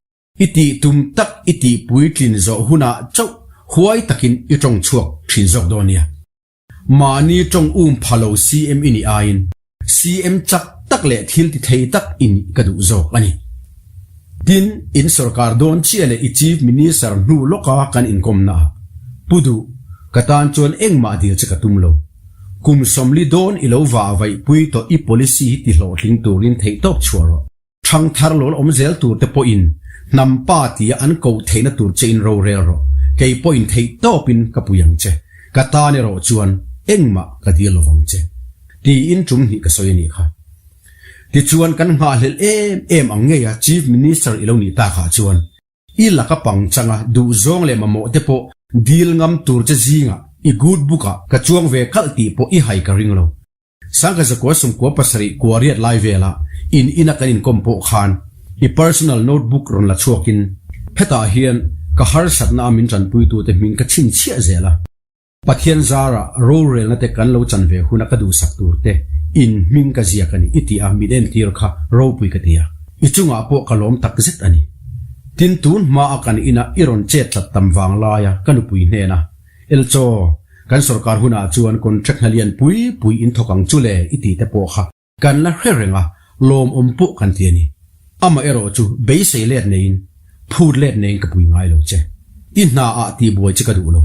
I tih tum tak i tih puitlin zawh hunah chauh huai takin i tawng chhuak thin zawk dawn nia. Mahni tawng um pha lo CM i nih aiin CM chak tak leh thil ti thei tak i nih ka duh zawk a ni. Tin, in sorkar dawn chiah leh i Chief Minister hnu lawka kan inkawmna ah, Pu Duh, ka tan chuan engmah dil che ka tum lo. Kum 40 dawn i lo vah vaih pui tawh i policy hi ti hlawhtling turin theihtawp chhuah rawh. Thangthar lawl awm zel tur te pawhin hnam pa tia an koh theihna tur che in rorel rawh, kei pawhin theih tawpin ka pui ang che, ka tan erawh chuan engmah ka dil lovang che. Tiin tum hnih ka sawi a nih kha. Tichuan kan nghahhlelh em em ang ngei a Chief Minister i lo nih takah chuan i laka pangchanga duhzawng leh mamawh te pawh dil ngam tur che zingah i good book ah ka chuang ve kalh tih pawh i hai ka ring lo. Sangha zakua sumkua pasarih kua riat lai velah in ina kan inkawm pawh khan i personal notebook rawn la chhuakin hetah hian ka harsatna a min tanpuitute hming ka chhinchhiah zel a. Pathian zara rorelna te kan lo chan ve huna ka duhsak tur te in hming ka ziak a ni i tih a min entir kha ropui ka ti a, i chungah pawh ka lawm tak zet a ni. Tin tun hmaa kan ina i rawn chet tlat tam vang laia ka nupui hnena Elchaw, kan sorkar hunah chuan contract hna lian pui pui in thawk ang chu le i tih te pawh kha kan la hre reng a, lawmawm pawh kan ti a ni. Amah erawh chu beisei let neiin, phut let neiin ka pui ngai lo che. I hna ah tihbuai che ka duh lo.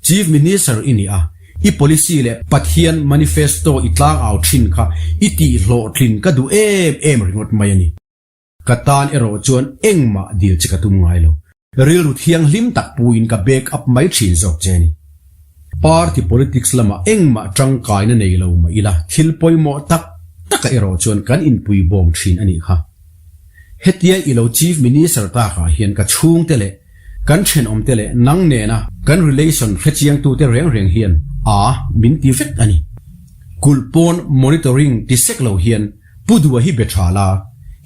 Chief Minister i ni a, i policy leh Pathian manifesto i tlangau thin kha i tihhlawhtlin ka duh em em ringawt mai a ni. Ka tan erawh chuan engmah dil che ka tum ngai lo. Rilru thianghlim tak puiin ka back up mai thin zawk che a ni. Party politics lamah engmah tangkaina nei lo mah ila thil pawimawh tak takah erawh chuan kan inpui bawm thin a nih kha. Hetia i lo Chief Minister takah hian ka chhungte leh kan thenawmte leh nang nena kan relation hrechiangtute reng reng hian a min ti vek a ni. Kulh pawn monitoring ti sek lo hian Pu Dua hi be tha la,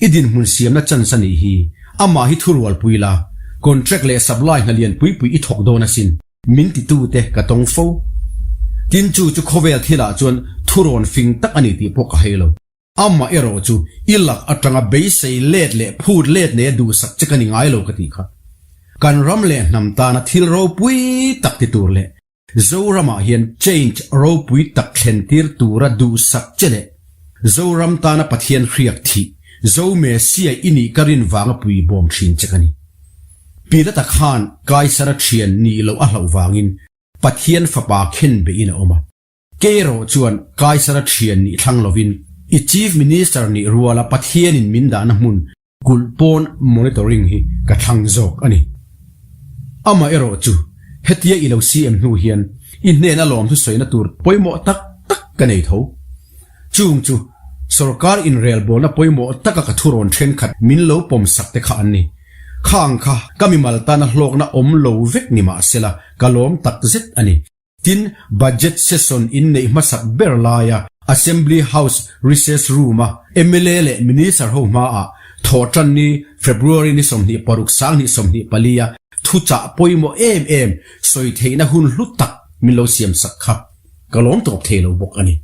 I dinhmun siamna chance a nih hi. Amah hi thurualpui la, contract leh supply hna lian pui pui i thawk dawn asin. Min titute ka tawng fo. Tin chu chu khawvel thilah chuan thurawn fing tak a ni tih pawh ka hei lo. Amah erawh chu i lak atanga beisei let leh phut let neia duhsak che ka ni ngai lo ka tih kha. Kan ram leh hnam tana thil ropui tak ti tur leh Zoramah hian change ropui tak thlen tir tura duhsak che leh Zoram tana Pathian hriak thih Zo Messiah i nih ka rin vanga pui bawm thin che ka ni. Pilata khan Kaisara thian nih loh a hlauh vangin Pathian fapa khen behin a awm a. Kei erawh chuan Kaisara thian nih thlang lovin i Chief Minister nih ruala Pathianin min dahna hmun kulh pawn monitoring hi ka thlang zawk a ni. Amah erawh chu hetia i lo CM hnu hian i hnena lawmthu sawina tur pawimawh tak tak ka nei tho. Chung chu sorkar inrelbawlna pawimawh taka ka thurawn thenkhat min lo pawmsak te kha an ni. Khang kha ka mimal tana hlawkna awm lo vek ni mahsela ka lawm takzet a ni. Tin, Budget Session inneih hmasak ber laia Assembly House Recess Room-a mla leh Minister ho hmaah Thawhtanni, February ni 26 2024 a thuchah pawimawh em em sawi theihna hun hlu tak min lo siamsak kha ka lawm tawp thei lo bawk a ni.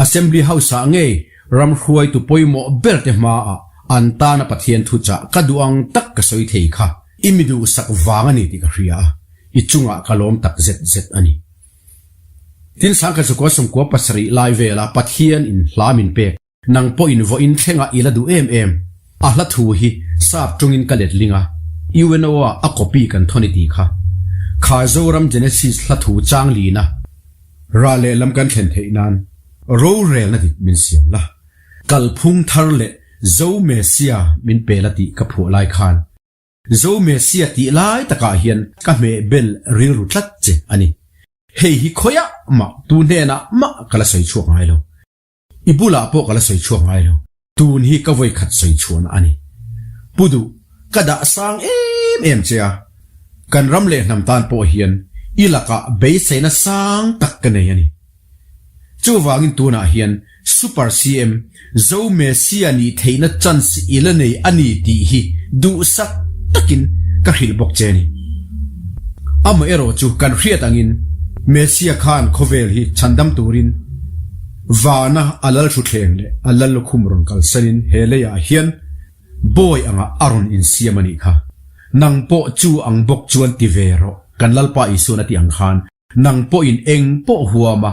Assembly House-ah ngei ram hruaitu pawimawh berte hmaah an tana Pathian thuchah ka duh ang tak ka sawi thei kha i mi duhsak vang a ni tih ka hria a. I chungah ka lawm tak zet zet a ni. Tin, Sangkhat Sukua Sawmkua pasarih lai vela Pathian in hla min pek, nang pawhin vawiin thlengah i la duh em em. A hla thu hi sap tungin ka let ling a, UNO ah a copy kan thawn i ti kha. Kha Zoram Genesis hla thu chang lina rah leh lam kan thlen theih nan rorelna dik min siam la, kalphung thar leh Zo Messia min pe la tih ka phuah lai khan Zo Messia tih lai takah hian ka hmeh bel rilru tlat che a ni. Hei hi khawiah mah tu hnenah mah ka la sawi chhuak ngai lo. I bulah pawh ka la sawi chhuak ngai lo. Tun hi ka vawikhat sawi chhuahna a ni. Pu Duh, ka dah sang em em che a. Kan ram leh hnam tan pawh hian i lakah beiseina sang tak ka nei a ni. Chuvangin tunah hian Super CM Zo Messia nih theihna chance i la nei a ni tih hi duhsak takin ka hrilh bawk che a ni. Amaherawh chu kan hriat angin Messia khan khawvel hi chhandam turin vana a lal thuthleng leh a lal lukhum rawn kalsanin he leiah hian bawi angah a rawn insiam a nih kha. Nang pawh chu ang bawk chuan ti ve rawh kan Lalpa Isuan a tih ang khan Nang pawhin eng pawh huam a,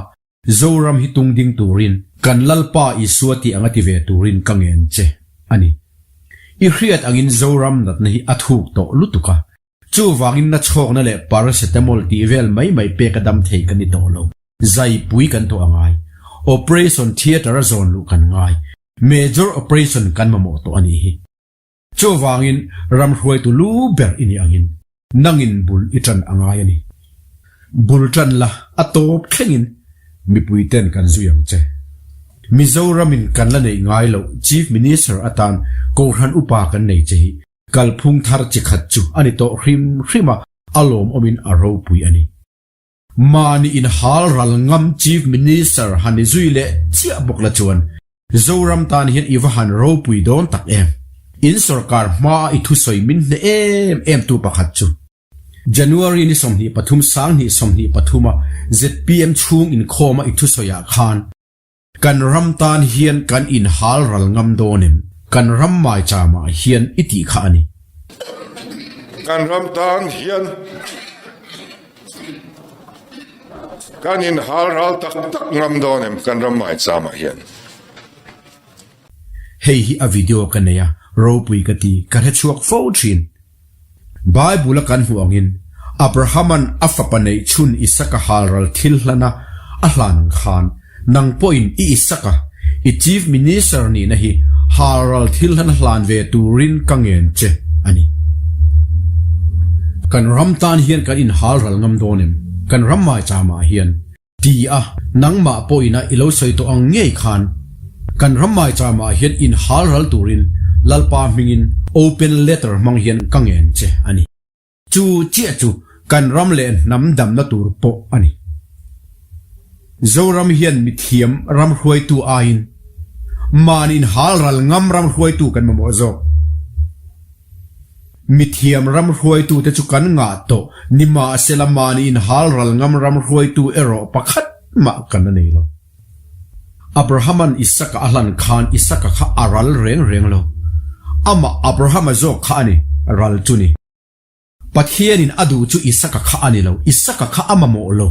Zoram hi tung ding turin kan Lalpa Isua tih anga ti ve turin ka ngen che a ni. I hriat angin Zoram natna hi a thuk tawh lutuk a, chuvangin na chhawkna leh paracetamol tih vel mai mai pek a dam thei ka ni tawh lo. Zaipui kan tawh a ngai. Operation theatre a zawn luh kan ngai. Major operation kan mamawh tawh a nih hi. Chuvangin ram hruaitu lu ber i nih angin nangin bul i ṭan a ngai a ni. Bul ṭan la a tawp thlengin mipuiten kan zui ang che. Mizoramin kan la neih ngai loh Chief Minister atan Kohhran upa kan nei che hi kalphung thar chi khat chu a ni tawh hrim hrim a, a lawmawmin a ropui a ni. Mahni inhal ral ngam Chief Minister han ni zui leh chiah bawk la chuan Zoram tan hian i va han ropui dawn tak em? In sorkar hmaa i thusawi min hneh em em tu pakhat chu January ni 23 2023 a zpm chhung inkhawma i thusawiah khan kan ram tan hian kan inhal ral ngam dawn em? Kan ram maicham-ah hian i tih kha a ni. Kan ram tan hian Kan inhal ral tak tak ngam dawn em kan ram maicham ah hian. Hei hi a video ka nei a, ropui ka ti, ka hre chhuak fo thin. Bible a kan hmuh angin Abraham-a'n a fapa neih chhun Isaka halral thil hlana a hlan ang khan nang pawhin i Isaka, i Chief Minister nihna hi halral thil hlana hlan ve turin ka ngen che a ni. Kan ram tan hian kan inhalral ngam dawn em? Kan ram maicham ah hian ti a, nangmah pawhin a i lo sawi tawh ang ngei khan kan ram maicham ah hian inhalral turin Lalpa hmingin open letter hmang hian ka ngen che a ni. Chu chiah chu kan ram leh hnam damna tur pawh a ni. Zoram hian mithiam ram hruaitu aiin Mahni inhalral ngam ram hruaitu kan mamawh zawk. Mithiam ram hruaitute chu kan ngah tawh nimahsela mahni inhalral ngam ram hruaitu erawh pakhat mah kan la nei lo. Abrahama'n Isaka a hlan khan Isaka kha a ral reng reng lo. Amah Abrahama zawk kha a ni, ral chu ni. Pathianin a duh chu Isaka kha a ni lo, Isaka kha a mamawh lo.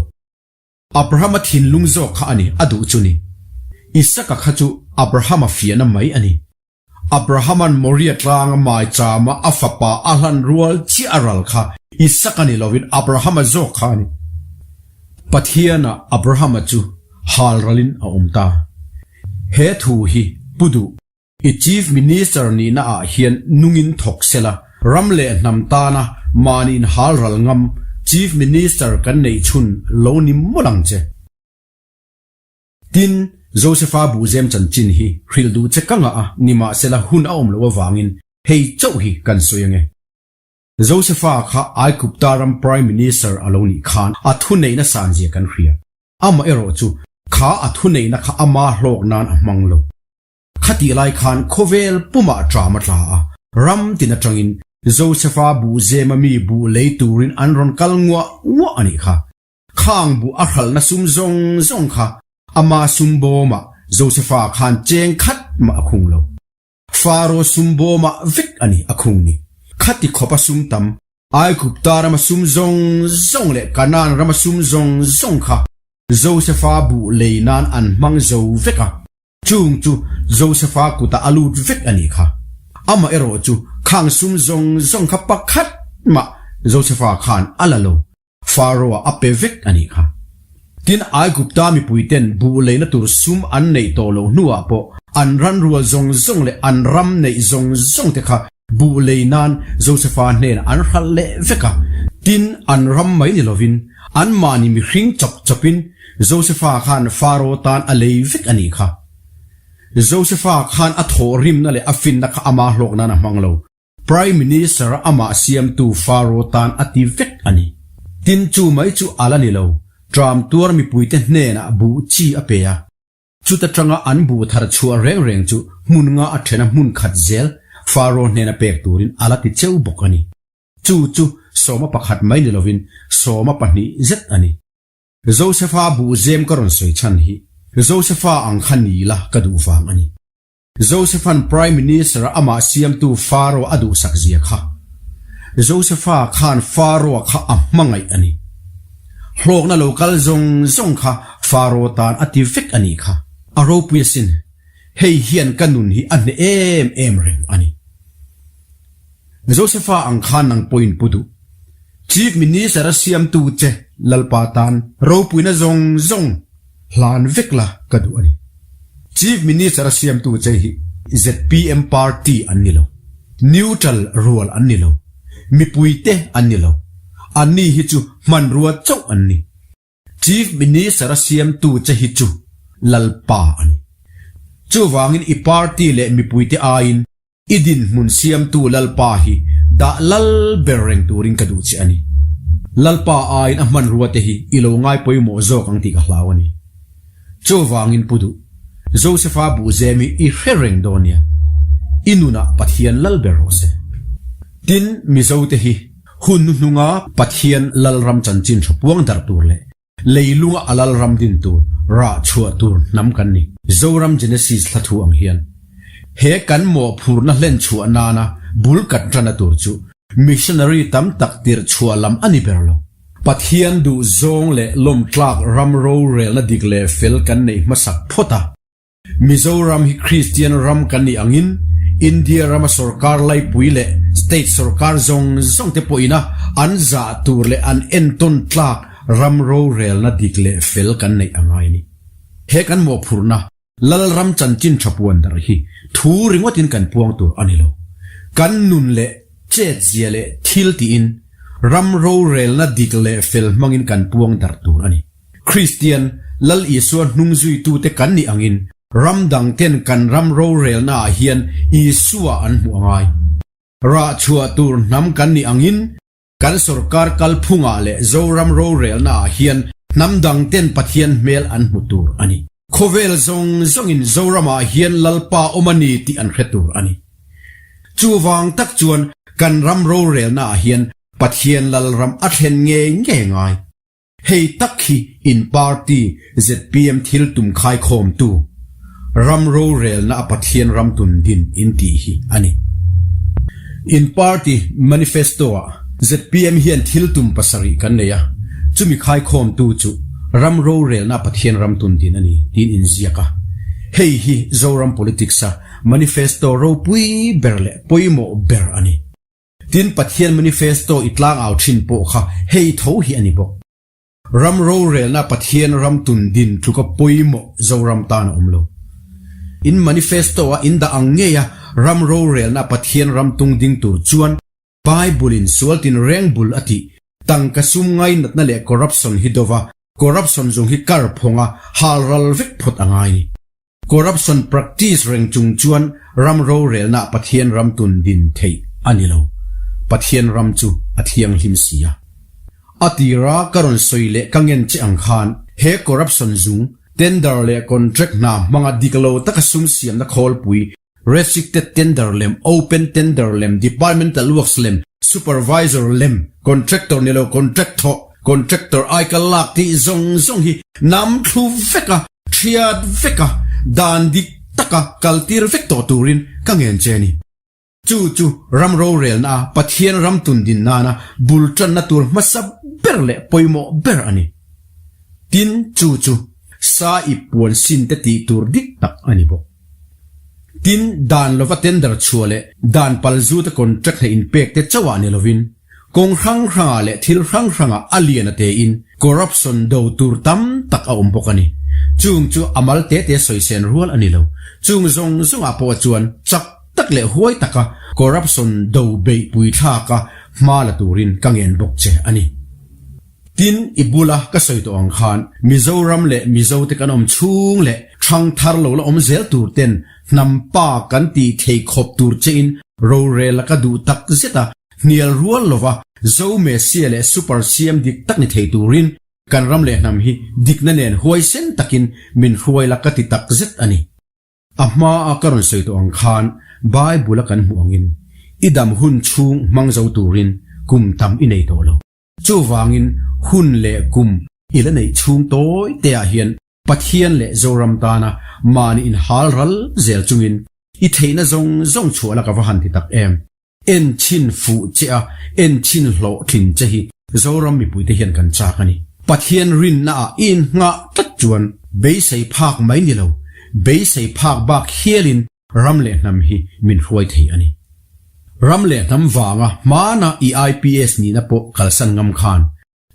Abrahama thinlung zawk kha a ni, a duh chu ni. Isaka kha chu Abrahama fiahna mai a ni. Abrahama'n Moria tlanga maichama a fapa a hlan rual chiah a ral kha Isaka ni lovin Abrahama zawk kha a ni. Pathiana Abrahama chu hal ralin a awm ta. He thu hi pu duh. I Chief Minister nihna ah hian nungin thawk sela, ram leh hnam tana mahni inhal ral ngam Chief Minister kan neih chhun lo ni mawlh ang che. Tin, Josefa buhzem chanchin hi hrilh duh che ka ngah a, nimahsela hun a awm loh avangin hei chauh hi kan sawi ange. Josefa kha Aigupta ram Prime Minister a lo nih khan a thuneihna sanzia kan hria. Amaherawh chu kha a thuneihna kha ama hlawk nan a hmang lo. Khatih lai khan khawvel pumah ṭam a tla a, ram tin aṭangin Josefa buhzema mi buh lei turin an rawn kal nguah nguah a nih kha. Khang buh a hralhna sum zawng zawng kha ama sum bawmah Josefa khan cheng khat mah a khung lo. Faro sum bawmah vek a ni a khung ni. Khati khawpa sum tam, Aigupta rama sum zawng zawng leh Kanaan rama sum zawng zawng kha Josefa buh lei nan an hmang zo vek a. Chung chu Josefa kutah a lut vek a nih kha. Amah erawh chu khang sum zawng zawng kha pakhat mah Josefa khan a la lo, Pharaoh-a a pe vek a nih kha. Tin, Aigupta mipuiten buh leina tur sum an neih tawh loh hnuah pawh an ranrual zawng zawng leh an ram neih zawng zawng te kha buh lei nan Josefa hnenah an hralh leh vek a. Tin, an ram mai ni lovin anmahni mihring chawp chawpin Josefa khan Pharaoh tan a lei vek a nih kha. Josefa khan a thawhrimna leh a finna kha ama hlawk nan a hmang lo. Prime Minister amah siamtu Pharaoh tan a ti vek a ni. Tin chu mai chu a la ni lo, tram tuar mipuite hnenah buh chi a pe a. Chuta tanga an buh thar chhuah reng reng chu hmun nga a thena hmun khat zel Pharaoh hnena pek turin a la ti cheu bawk a ni. Chu chu sawma pakhat mai ni lovin sawma pahnih zet a ni. Josefa buh zem ka rawn sawi chhan hi Josefa ang kha ni la ka duh vang a ni. Josepha'n Prime Minister a amah siamtu Pharaoh a duhsak zia kha. Josepha khan Pharaoh kha a hmangaih a ni. Hlawkna lo kal zawng zawng kha Pharaoh tan a ti vek a nih kha. A ropui asin, hei hian ka nun hi a hneh em em reng a ni. Josepha ang khan nang pawhin pu duh. Chief Minister a siamtu che Lalpa tan ropuina zawng zawng hlan vek la ka duh a ni. Chief Minister a siamtu che hi zpm party an ni lo, neutral rual an ni lo, mipuite an ni lo, anni hi chu hmanrua chauh an ni. Chief Minister a siamtu che hi chu Lalpa a ni. Chuvangin i party leh mipuite aiin I dinhmun siamtu Lalpa hi dah lal ber reng turin ka duh che a ni. Lalpa aiin a hmanrua te hi i lo ngai pawimawh zawk ang tih ka hlau a ni. Chuvangin pu duh, Josefa buhzem hi i hre reng dawn nia. I nunah Pathian lal ber rawh se. Tin, Mizote hi hun hnuhnunga Pathian Lalram chanchin hra puang darh tur leh Leilunga a lal ram din tur, rah chhuah tur hnam kan ni. Zoram Genesis hla thu ang hian, he kan mawhphurna hlen chhuah nana bul kan tana tur chu missionary tam tak tirh chhuah lam a ni ber lo. Pathian duh zawng leh lawmtlak ram rorelna dik leh fel kan neih hmasak phawt a. Mizoram hi Kristian ram kan nih angin India rama sorkar laipui leh state sorkar zawng zawng te pawhina an zah tur leh an entawn tlak ram rorelna dik leh fel kan neih a ngai a ni. He kan mawhphurhna Lalram chanchin tha puan darh hi thu ringawtin kan puang tur a ni lo. Kan nun leh chetzia leh thil tiin ram rorelna dik leh fel hmangin kan puang darh tur a ni. Kristian, Lal Isua hnungzuitute kan nih angin ram dangten kan ram rorelnaah hian Isua an hmuh a ngai. Rah chhuah tur hnam kan nih angin kan sorkar kalphungah leh Zoram rorelnaah hian hnam dangten Pathian hmel an hmu tur a ni. Khawvel zawng zawngin Zoramah hian Lalpa awm a ni tih an hre tur a ni. Chuvang tak chuan kan ram rorelnaah hian Pathian Lalram a thlen ngei ngei ngai. Hei tak hi in party zpm thil tum khaikhawmtu, ram rorelna a Pathian ram tun din in tih hi a ni. In party manifesto ah zpm hian thil tum pasarih kan nei a, chumi khaikhawmtu chu ram rorelna a Pathian ram tun din a ni tiin in ziak a. Hei hi Zoram politics a manifesto ropui ber leh pawimawh ber a ni. Tin, Pathian manifesto i tlangau thin pawh kha hei tho hi a ni bawk. Ram rorelna Pathian ram tun din tluka pawimawh Zoram tan a awm lo. In manifesto a in dah ang ngeia ram rorelna Pathian ram tung ding tur chuan Bible in sual tin reng bul a tih tangka sum ngainatna leh corruption hi dova corruption zung hi kar phawnga hal ral vek phawt a ngai ni. Corruption practice reng chung chuan ram rorelna Pathian ram tun din theih a ni lo. Pathian ram chu a thianghlim si a. A tira ka rawn sawi leh ka ngen che ang khan he corruption zung, tender leh contract hna hmanga dik lo taka sum siamna khawlpui Restricted tender lem, open tender lem, departmental works lem, supervisor lem, contractor ni lo contract thawh, contractor aikal lak tih zawng zawng hi nam thlu vek a, thiat vek a, dan dik taka kaltir vek tawh turin ka ngen che a ni. Chu chu ram rorelna a Pathian ram tun din nana bul tanna tur hmasa ber leh pawimawh ber a ni. Tin, chu chu sa ip puan sin te tih tur dik tak a ni bawk. Tin, dan lova tender chhuah leh dan palzute contract hna inpek te chauhah ni lovin, kawng hrang hrangah leh thil hrang hrangah a lian a tein corruption do tur tam tak a awm bawk a ni. Chung chu a mal te te sawisen rual a ni lo. Chung zawng zawngah pawh chuan chak tak leh huai taka corruption do beihpui thlaka hma la turin ka ngen bawk che a ni. Tin, i bula ka sawi tawh ang khan Mizoram leh Mizote kan awm chhung leh ṭhang thar lo la awm zel tur ten hnam pa kan tih thei khawp tur chein rorel a ka duh tak zet a, hnial rual lova Zo Messiah leh Super CM dik tak ni thei turin kan ram leh hnam hi dikna nen huaisen takin min hruai la ka ti tak zet a ni. A hmaa ka rawn sawi tawh ang khan Bible a kan hmuh angin i dam hun chhung hmang zo turin kum tam i nei tawh lo. Chuvangin hun leh kum i la neih chhung tawi te ah hian Pathian leh Zoram tana mahni inhal ral zel chungin i theihna zawng zawng chhuah la ka va han ti tak em. En chhin fuh che a, en chhin hlawhtlin che hi Zoram mipuite hian kan chak a ni. Pathian rinna ah i inngah tlat chuan beisei phak mai ni lo, beisei phak bak hialin Ram leh hnam hi min hruai thei a ni. Ram leh hnam vanga hmana i IPS nihna pawh kalsan ngam khan,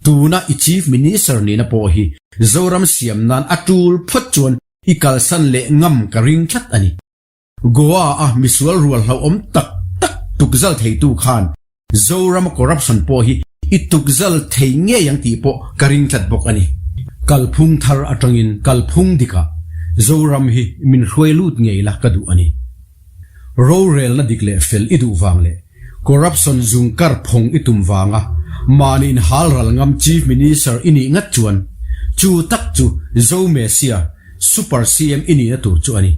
tuna i Chief Minister nihna pawh hi Zoram siam nan a tul phawt chuan i kalsan leh ngam ka ring tlat a ni. Goa a misual rual hlauhawm tak tak tukzal theitu khan Zorama corruption pawh hi i tukzal thei ngei ang tih pawh ka ring tlat bawk a ni. Kalphung thar atangin kalphung dikah Zoram hi min hruai lut ngei la ka duh a ni. Rorelna dik leh fel i duh vang leh corruption zung kar phawng i tum vanga mahni inhal ral ngam Chief Minister i nih ngat chuan chu tak chu Zo Messiah Super CM i nihna tur chu a ni.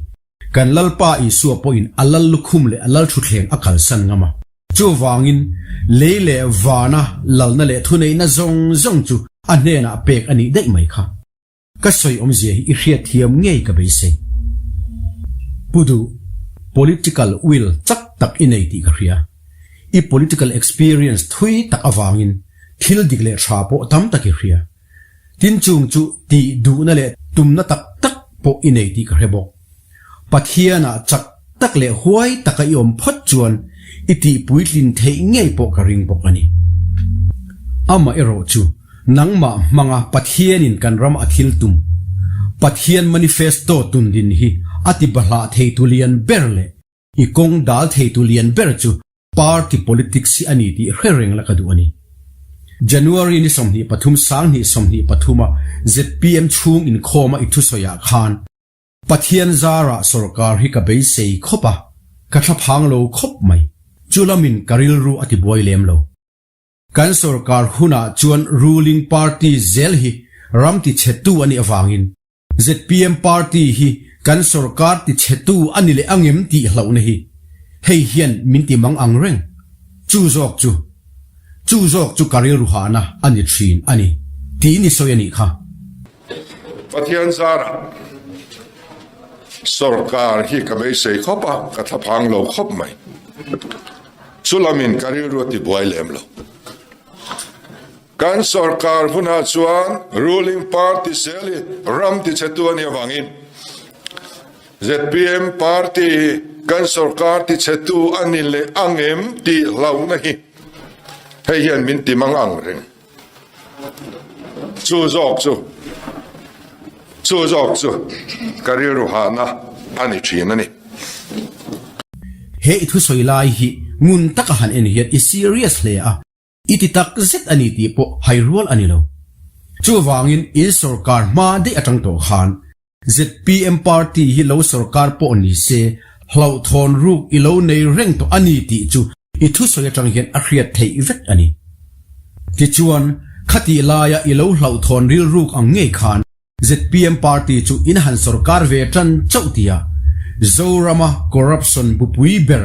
Kan Lalpa Isua pawhin a lal lukhum leh a lal thutthleng a kalsan ngam a. Chuvangin, lei leh vana lalna leh thuneihna zawng zawng chu a hnenah pek a nih daih mai kha. Ka sawi awmzia hi i hriatthiam ngei ka beisei. Pu Duh, political will chak tak i nei tih ka hria. I political experience thui tak avangin thil dik leh tha pawh tam tak i hria. Tin chung chu tih duhna leh tumna tak tak pawh i nei tih ka hre bawk. Pathianah chak tak leh huai taka i awm phawt chuan i tih puitlin theih ngei pawh ka ring bawk a ni. Amah erawh chu nangmah hmanga Pathianin kan ram a thil tum, Pathian manifesto tundin hi a ti bahlah theitu lian ber leh i kawng dal theitu lian ber chu Party politics hi a ni tih hre reng la ka duh a ni. January ni 23 2023 a zpm chhung inkhawma i thusawiah khan Pathian zarah sorkar hi ka beisei khawp a, ka thlaphang lo khawp mai. Chu lamin ka rilru a tibuai lem lo. Kan sorkar hunah chuan ruling party zel hi ram tichhetu a nih avangin. Zpm party hi kan sorkar tichhetu a ni leh angem tih hlauhna hi hei hian min ti mang ang reng. Chu zawk chu chu zawk chu ka rilru hahna a ni thin a ni tiin i sawi a nih kha. Pathian zarah sorkar hi ka beisei khawp a, ka thlaphang lo khawp mai. Chu lamin ka rilru a tibuai lem lo. Kan sorkar hunah chuan ruling party sel hi ram tichhetu a nih avangin zpm party hi kan sorkar tichhetu a ni leh ang em tih hlauhna hi hei hian min ti mang ang reng. Chu zawk chu chu zawk chu ka rilru hahna a ni thin a ni. He i thusawi lai hi ngun taka han en hian i serious hle a. I ti tak zet a ni tih pawh hai rual a ni lo. Chuvangin in sorkar hma daih atang tawh khan zpm party hi lo sorkar pawh ni se hlauhthawn ruk i lo nei reng tawh a ni tih chu i thusawi atang hian a hriat theih vek a ni. Tichuan, khatih laia i lo hlauhthawn rilruk ang ngei khan Zpm party chu in han sorkar ve tan chauh tia Zorama corruption bupui ber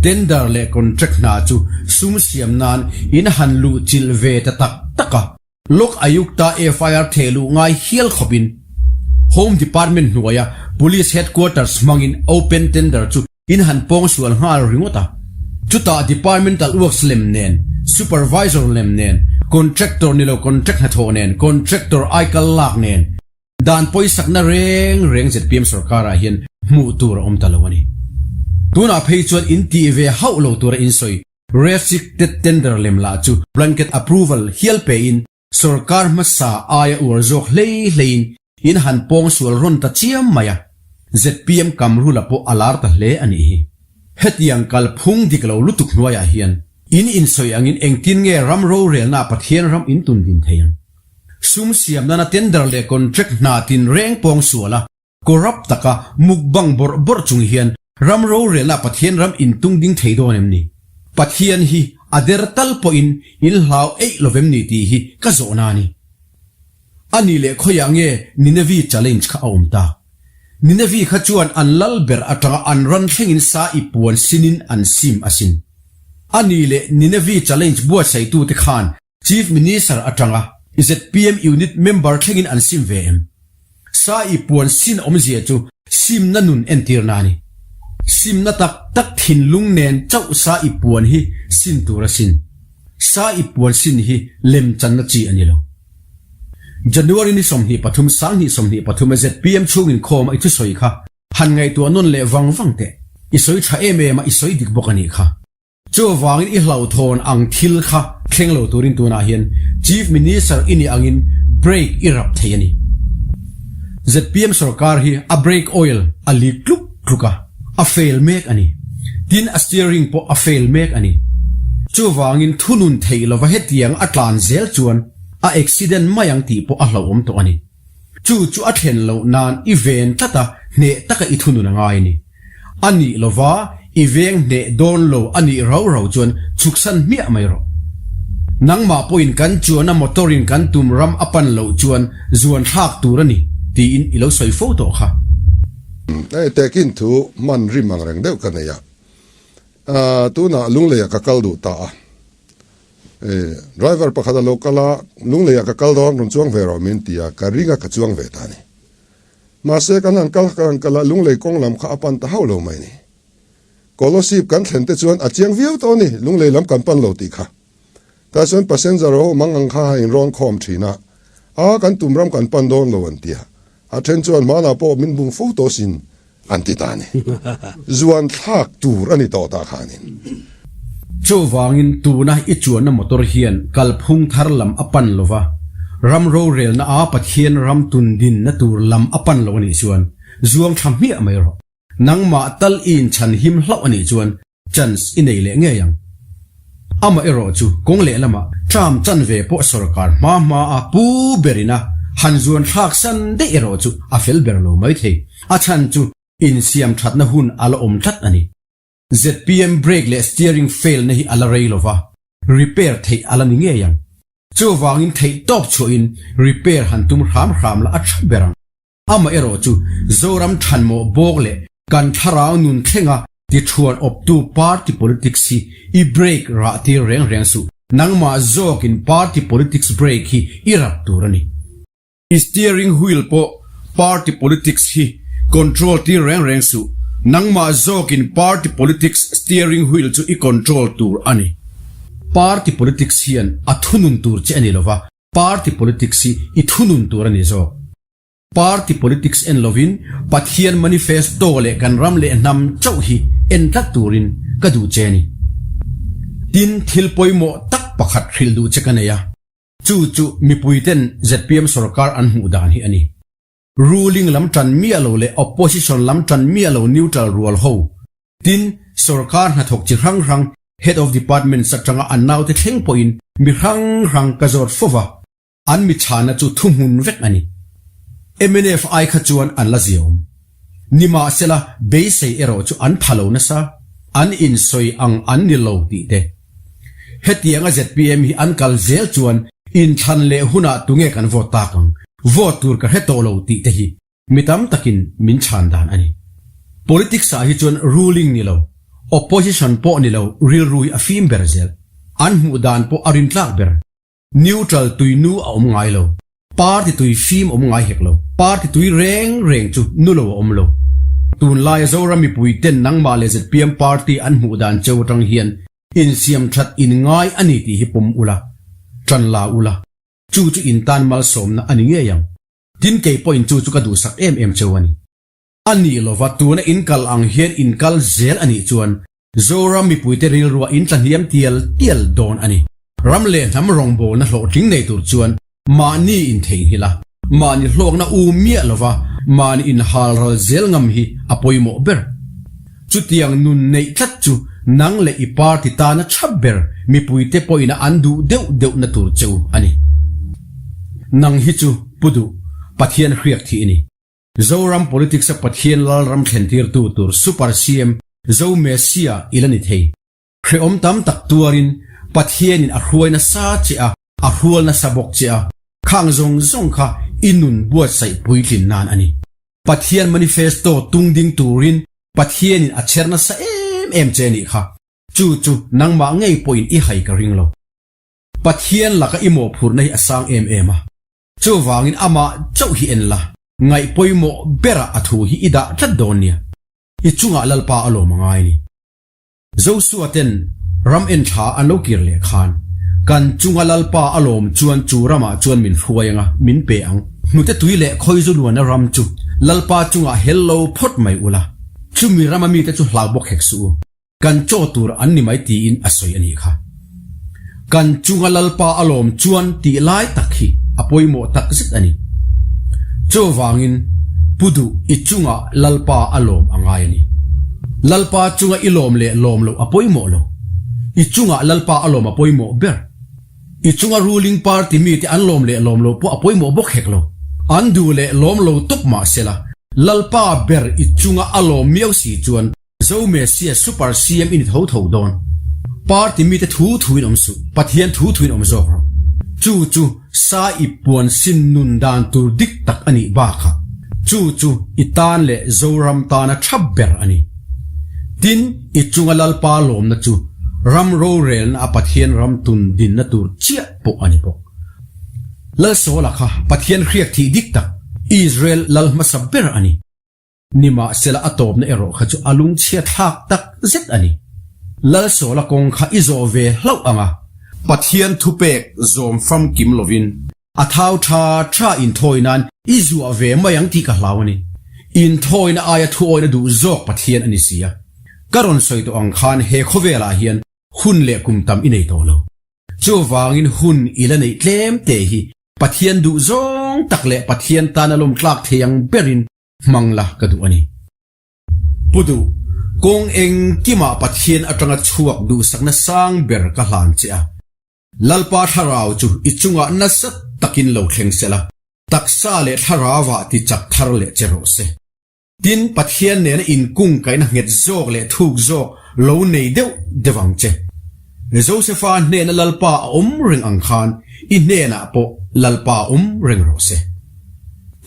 tender leh contract hna chu sum siam nan in han luh chilh ve ta tak tak a. Lok Ayukta FIR theh luh ngai hial khawpin Home Department hnuaia Police Headquarters hmangin open tender chu In han pawng sual nghal ringawt a, chutah departmental works lem nen, supervisor lem nen, contractor ni lo contract hnathawh nen, contractor aikal lak nen, dan pawisakna reng reng zpm sorkarah hian hmuh tur a awm ta lo a ni. Tunah phei chuan in tih ve hauh lo tura in sawi restricted tender lem lah chu blanket approval hial pein Sorkar hmasa aia uar zawk hlei hleiin in han pawng sual rawn ta chiam mai a, zpm Kamrula pawh a lar ta hle a nih hi. Hetiang kalphung dik lo lutuk hnuaiah hian in insawi angin engtin nge ram rorelna Pathian ram in tun din thei ang? Sum siam nana tender leh contract hna tinreng pawng sual a, Corrupt taka mukbang bawrh bawrh chung hian ram rorelna Pathian ram intung ding thei dawn em ni? Pathian hi a der tal pawhin in hlau eih lo vem ni tih hi ka zawhna a ni. A nih leh khawiah nge Ninevi challenge kha a awm ta? Ninevi kha chuan an lal ber atanga an ran thlengin sa i puan sinin an sim asin. A nih leh Ninevi challenge buatsaitute khan Chief Minister atanga zpm unit member thlengin an sim ve em? Sa i puan sin awmzia chu simna nun entirna a ni. Simna tak tak thinlung nen chauh sa i puan hi sin tur a sin. Sa i puan sin hi lemchanna chi a ni lo. January ni 23 2023 a zpm chhungin khawm a i thusawi kha han ngaihtuah nawn leh vang vang teh. I sawi tha em em a i sawi dik bawk a nih kha. Chuvangin i hlauhthawn ang thil kha thleng lo turin tunah hian Chief Minister i nih angin brake i rap thei a ni. Zpm sorkar hi a brake oil a leak tluk tluk a, a fail mek a ni. Tin a steering pawh a fail mek a ni. Chuvangin thunun theih lova hetiang a tlan zel chuan a accident mai ang tih pawh a hlauhawm tawh a ni. Chu chu a thlen loh nan i ven tlat a, hneh taka i thunun a ngai a ni. A nih lova i veng hneh dawn lo a nih rau rau chuan chhuksan hmiah mai rawh. Nangmah pawhin kan chuana motor in kan tum ram a pan loh chuan zuan thlak tur a ni tiin i lo sawi fo tawh kha. Hei tekin thu hman rim ang reng deuh ka nei a, tunah Lungleiah ka kal duh ta a. Driver pakhat a lo kal a, Lungleiah ka kal dawn rawn chuang ve rawh min ti a, ka ring a ka chuang ve ta a ni. Mahse kan han kal kan han kal a, Lunglei kawng lam kha a pan ta hauh lo mai ni. Kolosip kan thlen te chuan a chiang viau tawh a ni, Lunglei lam kan pan lo tih kha. Tah chuan passenger ho mang ang kha a inrawn khawm thin a, a kan tum ram kan pan dawn lo an ti a, a then chuan hmanah pawh min bum fo tawh sin an ti ta a ni. Zuan thlak tur a ni tawh ta khanin. Chuvangin tuna i chuanna motor hian kalphung thar lam a pan lo va, ram rorelna a Pathian ram tun dinna tur lam a pan lo a nih chuan zuang thla hmiah mai rawh. Nangmah tal i inchhan him hlauh a nih chuan chance i nei leh ngei ang. Amaherawh chu kawng lehlamah term chanve pawh sorkar hma hma a pu berin a han zuan thlak san daih erawh chu a fel ber lo mai thei. A chhan chu insiam thatna hun a la awm tlat a ni. Zpm brake leh steering fail na hi a la rei lo va, repair theih a la ni ngei ang. Chuvangin theih tawp chhuahin repair han tum hram hram la a tha ber ang. Amaherawh chu Zoram thanmawh bawk leh kan thlarau nun thlenga tithuan awptu party politics hi i break rah tir reng reng suh. Nangmah zawkin party politics break hi i rap tur a ni. I steering wheel pawh party politics hi control tir reng reng suh. Nangmah zawkin party politics steering wheel chu i control tur a ni. Party politics hian a thunun tur che a ni lova, party politics hi i thunun tur a ni zawk. Party politics en lovin Pathian manifesto leh kan ram leh hnam chauh hi en tlat turin ka duh che a ni. Tin, thil pawimawh tak pakhat hrilh duh che ka nei a. Chu chu mipuiten zpm sorkar an hmuh dan hi a ni. Ruling lam tan miah lo leh opposition lam tan miah lo neutral rual ho. Tin, sorkar hnathawk chi hrang hrang head of departments atanga an naute thleng pawhin mi hrang hrang ka zawt fo va, an mi chhana chu thuhmun vek a ni. Mnf ai kha chuan an la ziaawm. Nimahsela beisei erawh chu an pha lo nasa, an insawi ang an ni lo tih te. Hetianga zpm hi an kal zel chuan inthlan leh hunah tunge kan vote tak ang, vote tur ka hre tawh lo tih te hi mi tam takin min chhan dan a ni. Politics ah hi chuan ruling ni lo, opposition pawh ni lo rilru hi a fim ber zel. An hmuh dan pawh a rintlak ber. Neutral tui nu a awm ngai lo. Party tui fim awm ngai hek lo. Party tui reng reng chu nu lo a awm lo. Tunlaia Zoram mipui ten nangmah leh zpm party an hmuh dan cheu atang hian insiam that in ngai a ni tih hi pawm ula, tan la ula, chu chu in tan malsawmna a ni ngei ang. Tin kei pawhin chu chu ka duhsak em em cheu a ni. A nih lova tuna in kal ang hian in kal zel a nih chuan Zoram mipuite rilruah in tlahniam tial tial dawn a ni. Ram leh hnam rawngbawlna hlawhtling nei tur chuan mahni intheihnghilh a, mahni hlawkna u miah lova mahni inhal ral zel ngam hi a pawimawh ber. Chutiang nun neih tlat chu nang leh i party tana tha ber mipuite pawhina an duh deuh deuhna tur che u a ni. Nang hi chu Pu Duh, Pathian hriak thih i ni. Zoram politics a Pathian Lalram thlentirtu tur Super CM Zo Messia i la ni thei. Hrehawm tam tak tuarin Pathianin a hruai nasa che a, a hrual nasa bawk che a, khang zawng zawng kha i nun buatsaih puitlin nan a ni. Pathian manifesto tung ding turin Pathianin a chher nasa em em che nih kha. Chu chu nangmah ngei pawhin i hai ka ring lo. Pathian laka i mawhphurhna hi a sang em em a. Chuvangin amah chauh hi en la, ngaih pawimawh berah a thu hi i dah tlat dawn nia. I chungah Lalpa a lawm a ngai ni. Josua ten ram en thla an lo kir leh khan, kan chunga Lalpa a lawm chuan chu ramah chuan min hruai anga min pe ang. Hnute tui leh khawizu luana ram chu Lalpa chungah hel lo phawt mai ula, chumi rama mite chu hlau bawk hek suh u. Kan chaw tur an ni mai tiin a sawi a nih kha. Kan chunga Lalpa a lawm chuan tih lai tak hi a pawimawh tak zet a ni. Chuvangin Pu Duh i chunga Lalpa a lawm a ngai a ni. Lalpa chunga i lawm leh lawm loh a pawimawh lo. I chunga Lalpa a lawm a pawimawh ber. I chunga ruling party mite an lawm leh lawm lo pawh a pawimawh bawk hek lo. An duh leh lawm lo tawp mah sela, Lalpa ber i chunga a lawm miau si chuan Zo Messia Super CM i ni tho tho dawn. Party mite thu thuin awm suh, Pathian thu thuin awm zawk rawh. Chu chu sa i puan sin nun dan tur dik tak a nih bakah chu chu i tan leh Zoram tana tha ber a ni. Tin, i chunga Lalpa lawmna chu ram rorelna a Pathian ram tun dinna tur chiah pawh a ni bawk. Lalsawla kha Pathian hriak thih dik tak Israel lal hmasa ber a ni. Nimahsela a tawpna erawh kha chu a lungchhia thlak tak zet a ni. Lalsawla kawng kha i zawh ve hlauh ang a. Pathian thupek zawm famkim lovin a thau tha tha inthawi nan i zuah ve mai ang tih ka hlau a ni. Inthawina aia thuawina duh zawk Pathian a ni si a. Ka rawn sawi tawh ang khan he khawvelah hian hun leh kum tam i nei tawh lo. Chuvangin hun i la neih tlem te hi Pathian duh zawng tak leh Pathian tana lawmtlak thei ang berin hmang la ka duh a ni. Pu Duh, kawng engkimah Pathian atanga chhuak duhsakna sang ber ka hlan che a. Lalpa thlarau chu i chungah nasa takin lo thleng se la, taksa leh thlarauah ti chak thar leh che rawh se. Tin, Pathian nena inkungkaihna nghet zawk leh thuk zawk lo nei deuh deuh ang che. Josefa hnena Lalpa a awm reng ang khan i hnenah pawh Lalpa awm reng rawh se.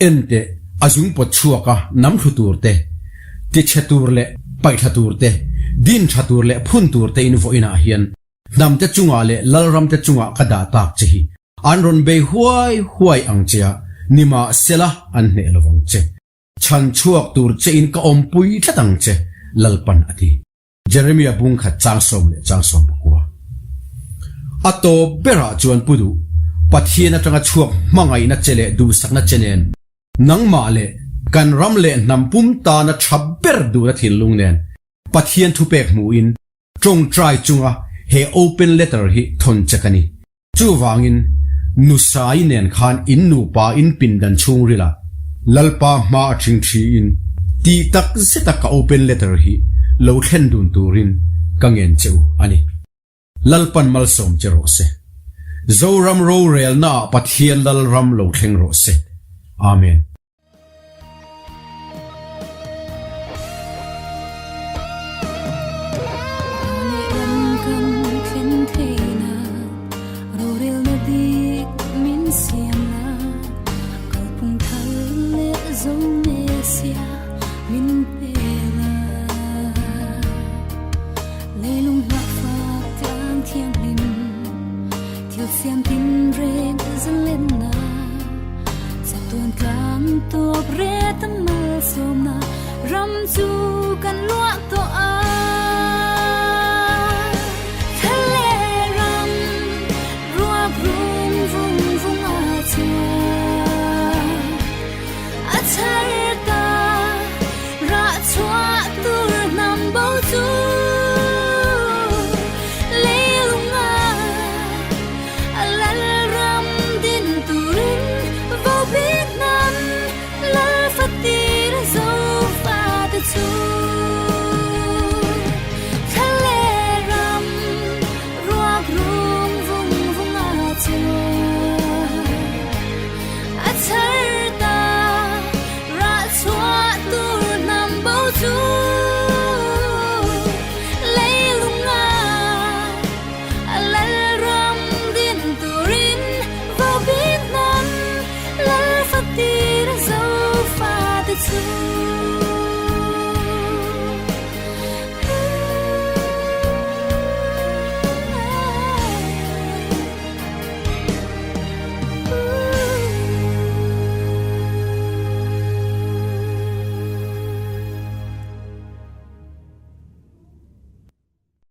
Enteh! A zung pawt chhuak a nam thlu tur te, tichhe tur leh paihthla tur te, din tha tur leh phun tur te in vawiinah hian hnamte chungah leh lalramte chungah ka dah tak che hi an rawn bei huai huai ang che a, nimahsela an hneh lovang che. Chhan chhuak tur che in ka awmpui tlat ang che, Lalpan a ti. Jeremia bung khat chang sawm leh chang 19. A tawp berah chuan pu duh, Pathian atanga chhuak hmangaihna che leh duhsakna che nen, nangmah leh kan ram leh hnam pum tana tha ber duhna thinlung nen Pathian thupek hmuhin tawngtai chunga he open letter hi thawn che ka ni. Chuvangin, Nusai nen khan in nupa in pindan chhungril ah Lalpa hma a ṭhing ṭhiin tih tak zeta ka open letter hi lo thlen dun turin ka ngen che u a ni. Lalpan malsawm che rawh se. Zoram rorelna ah Pathian Lalram lo thleng rawh se. Amen.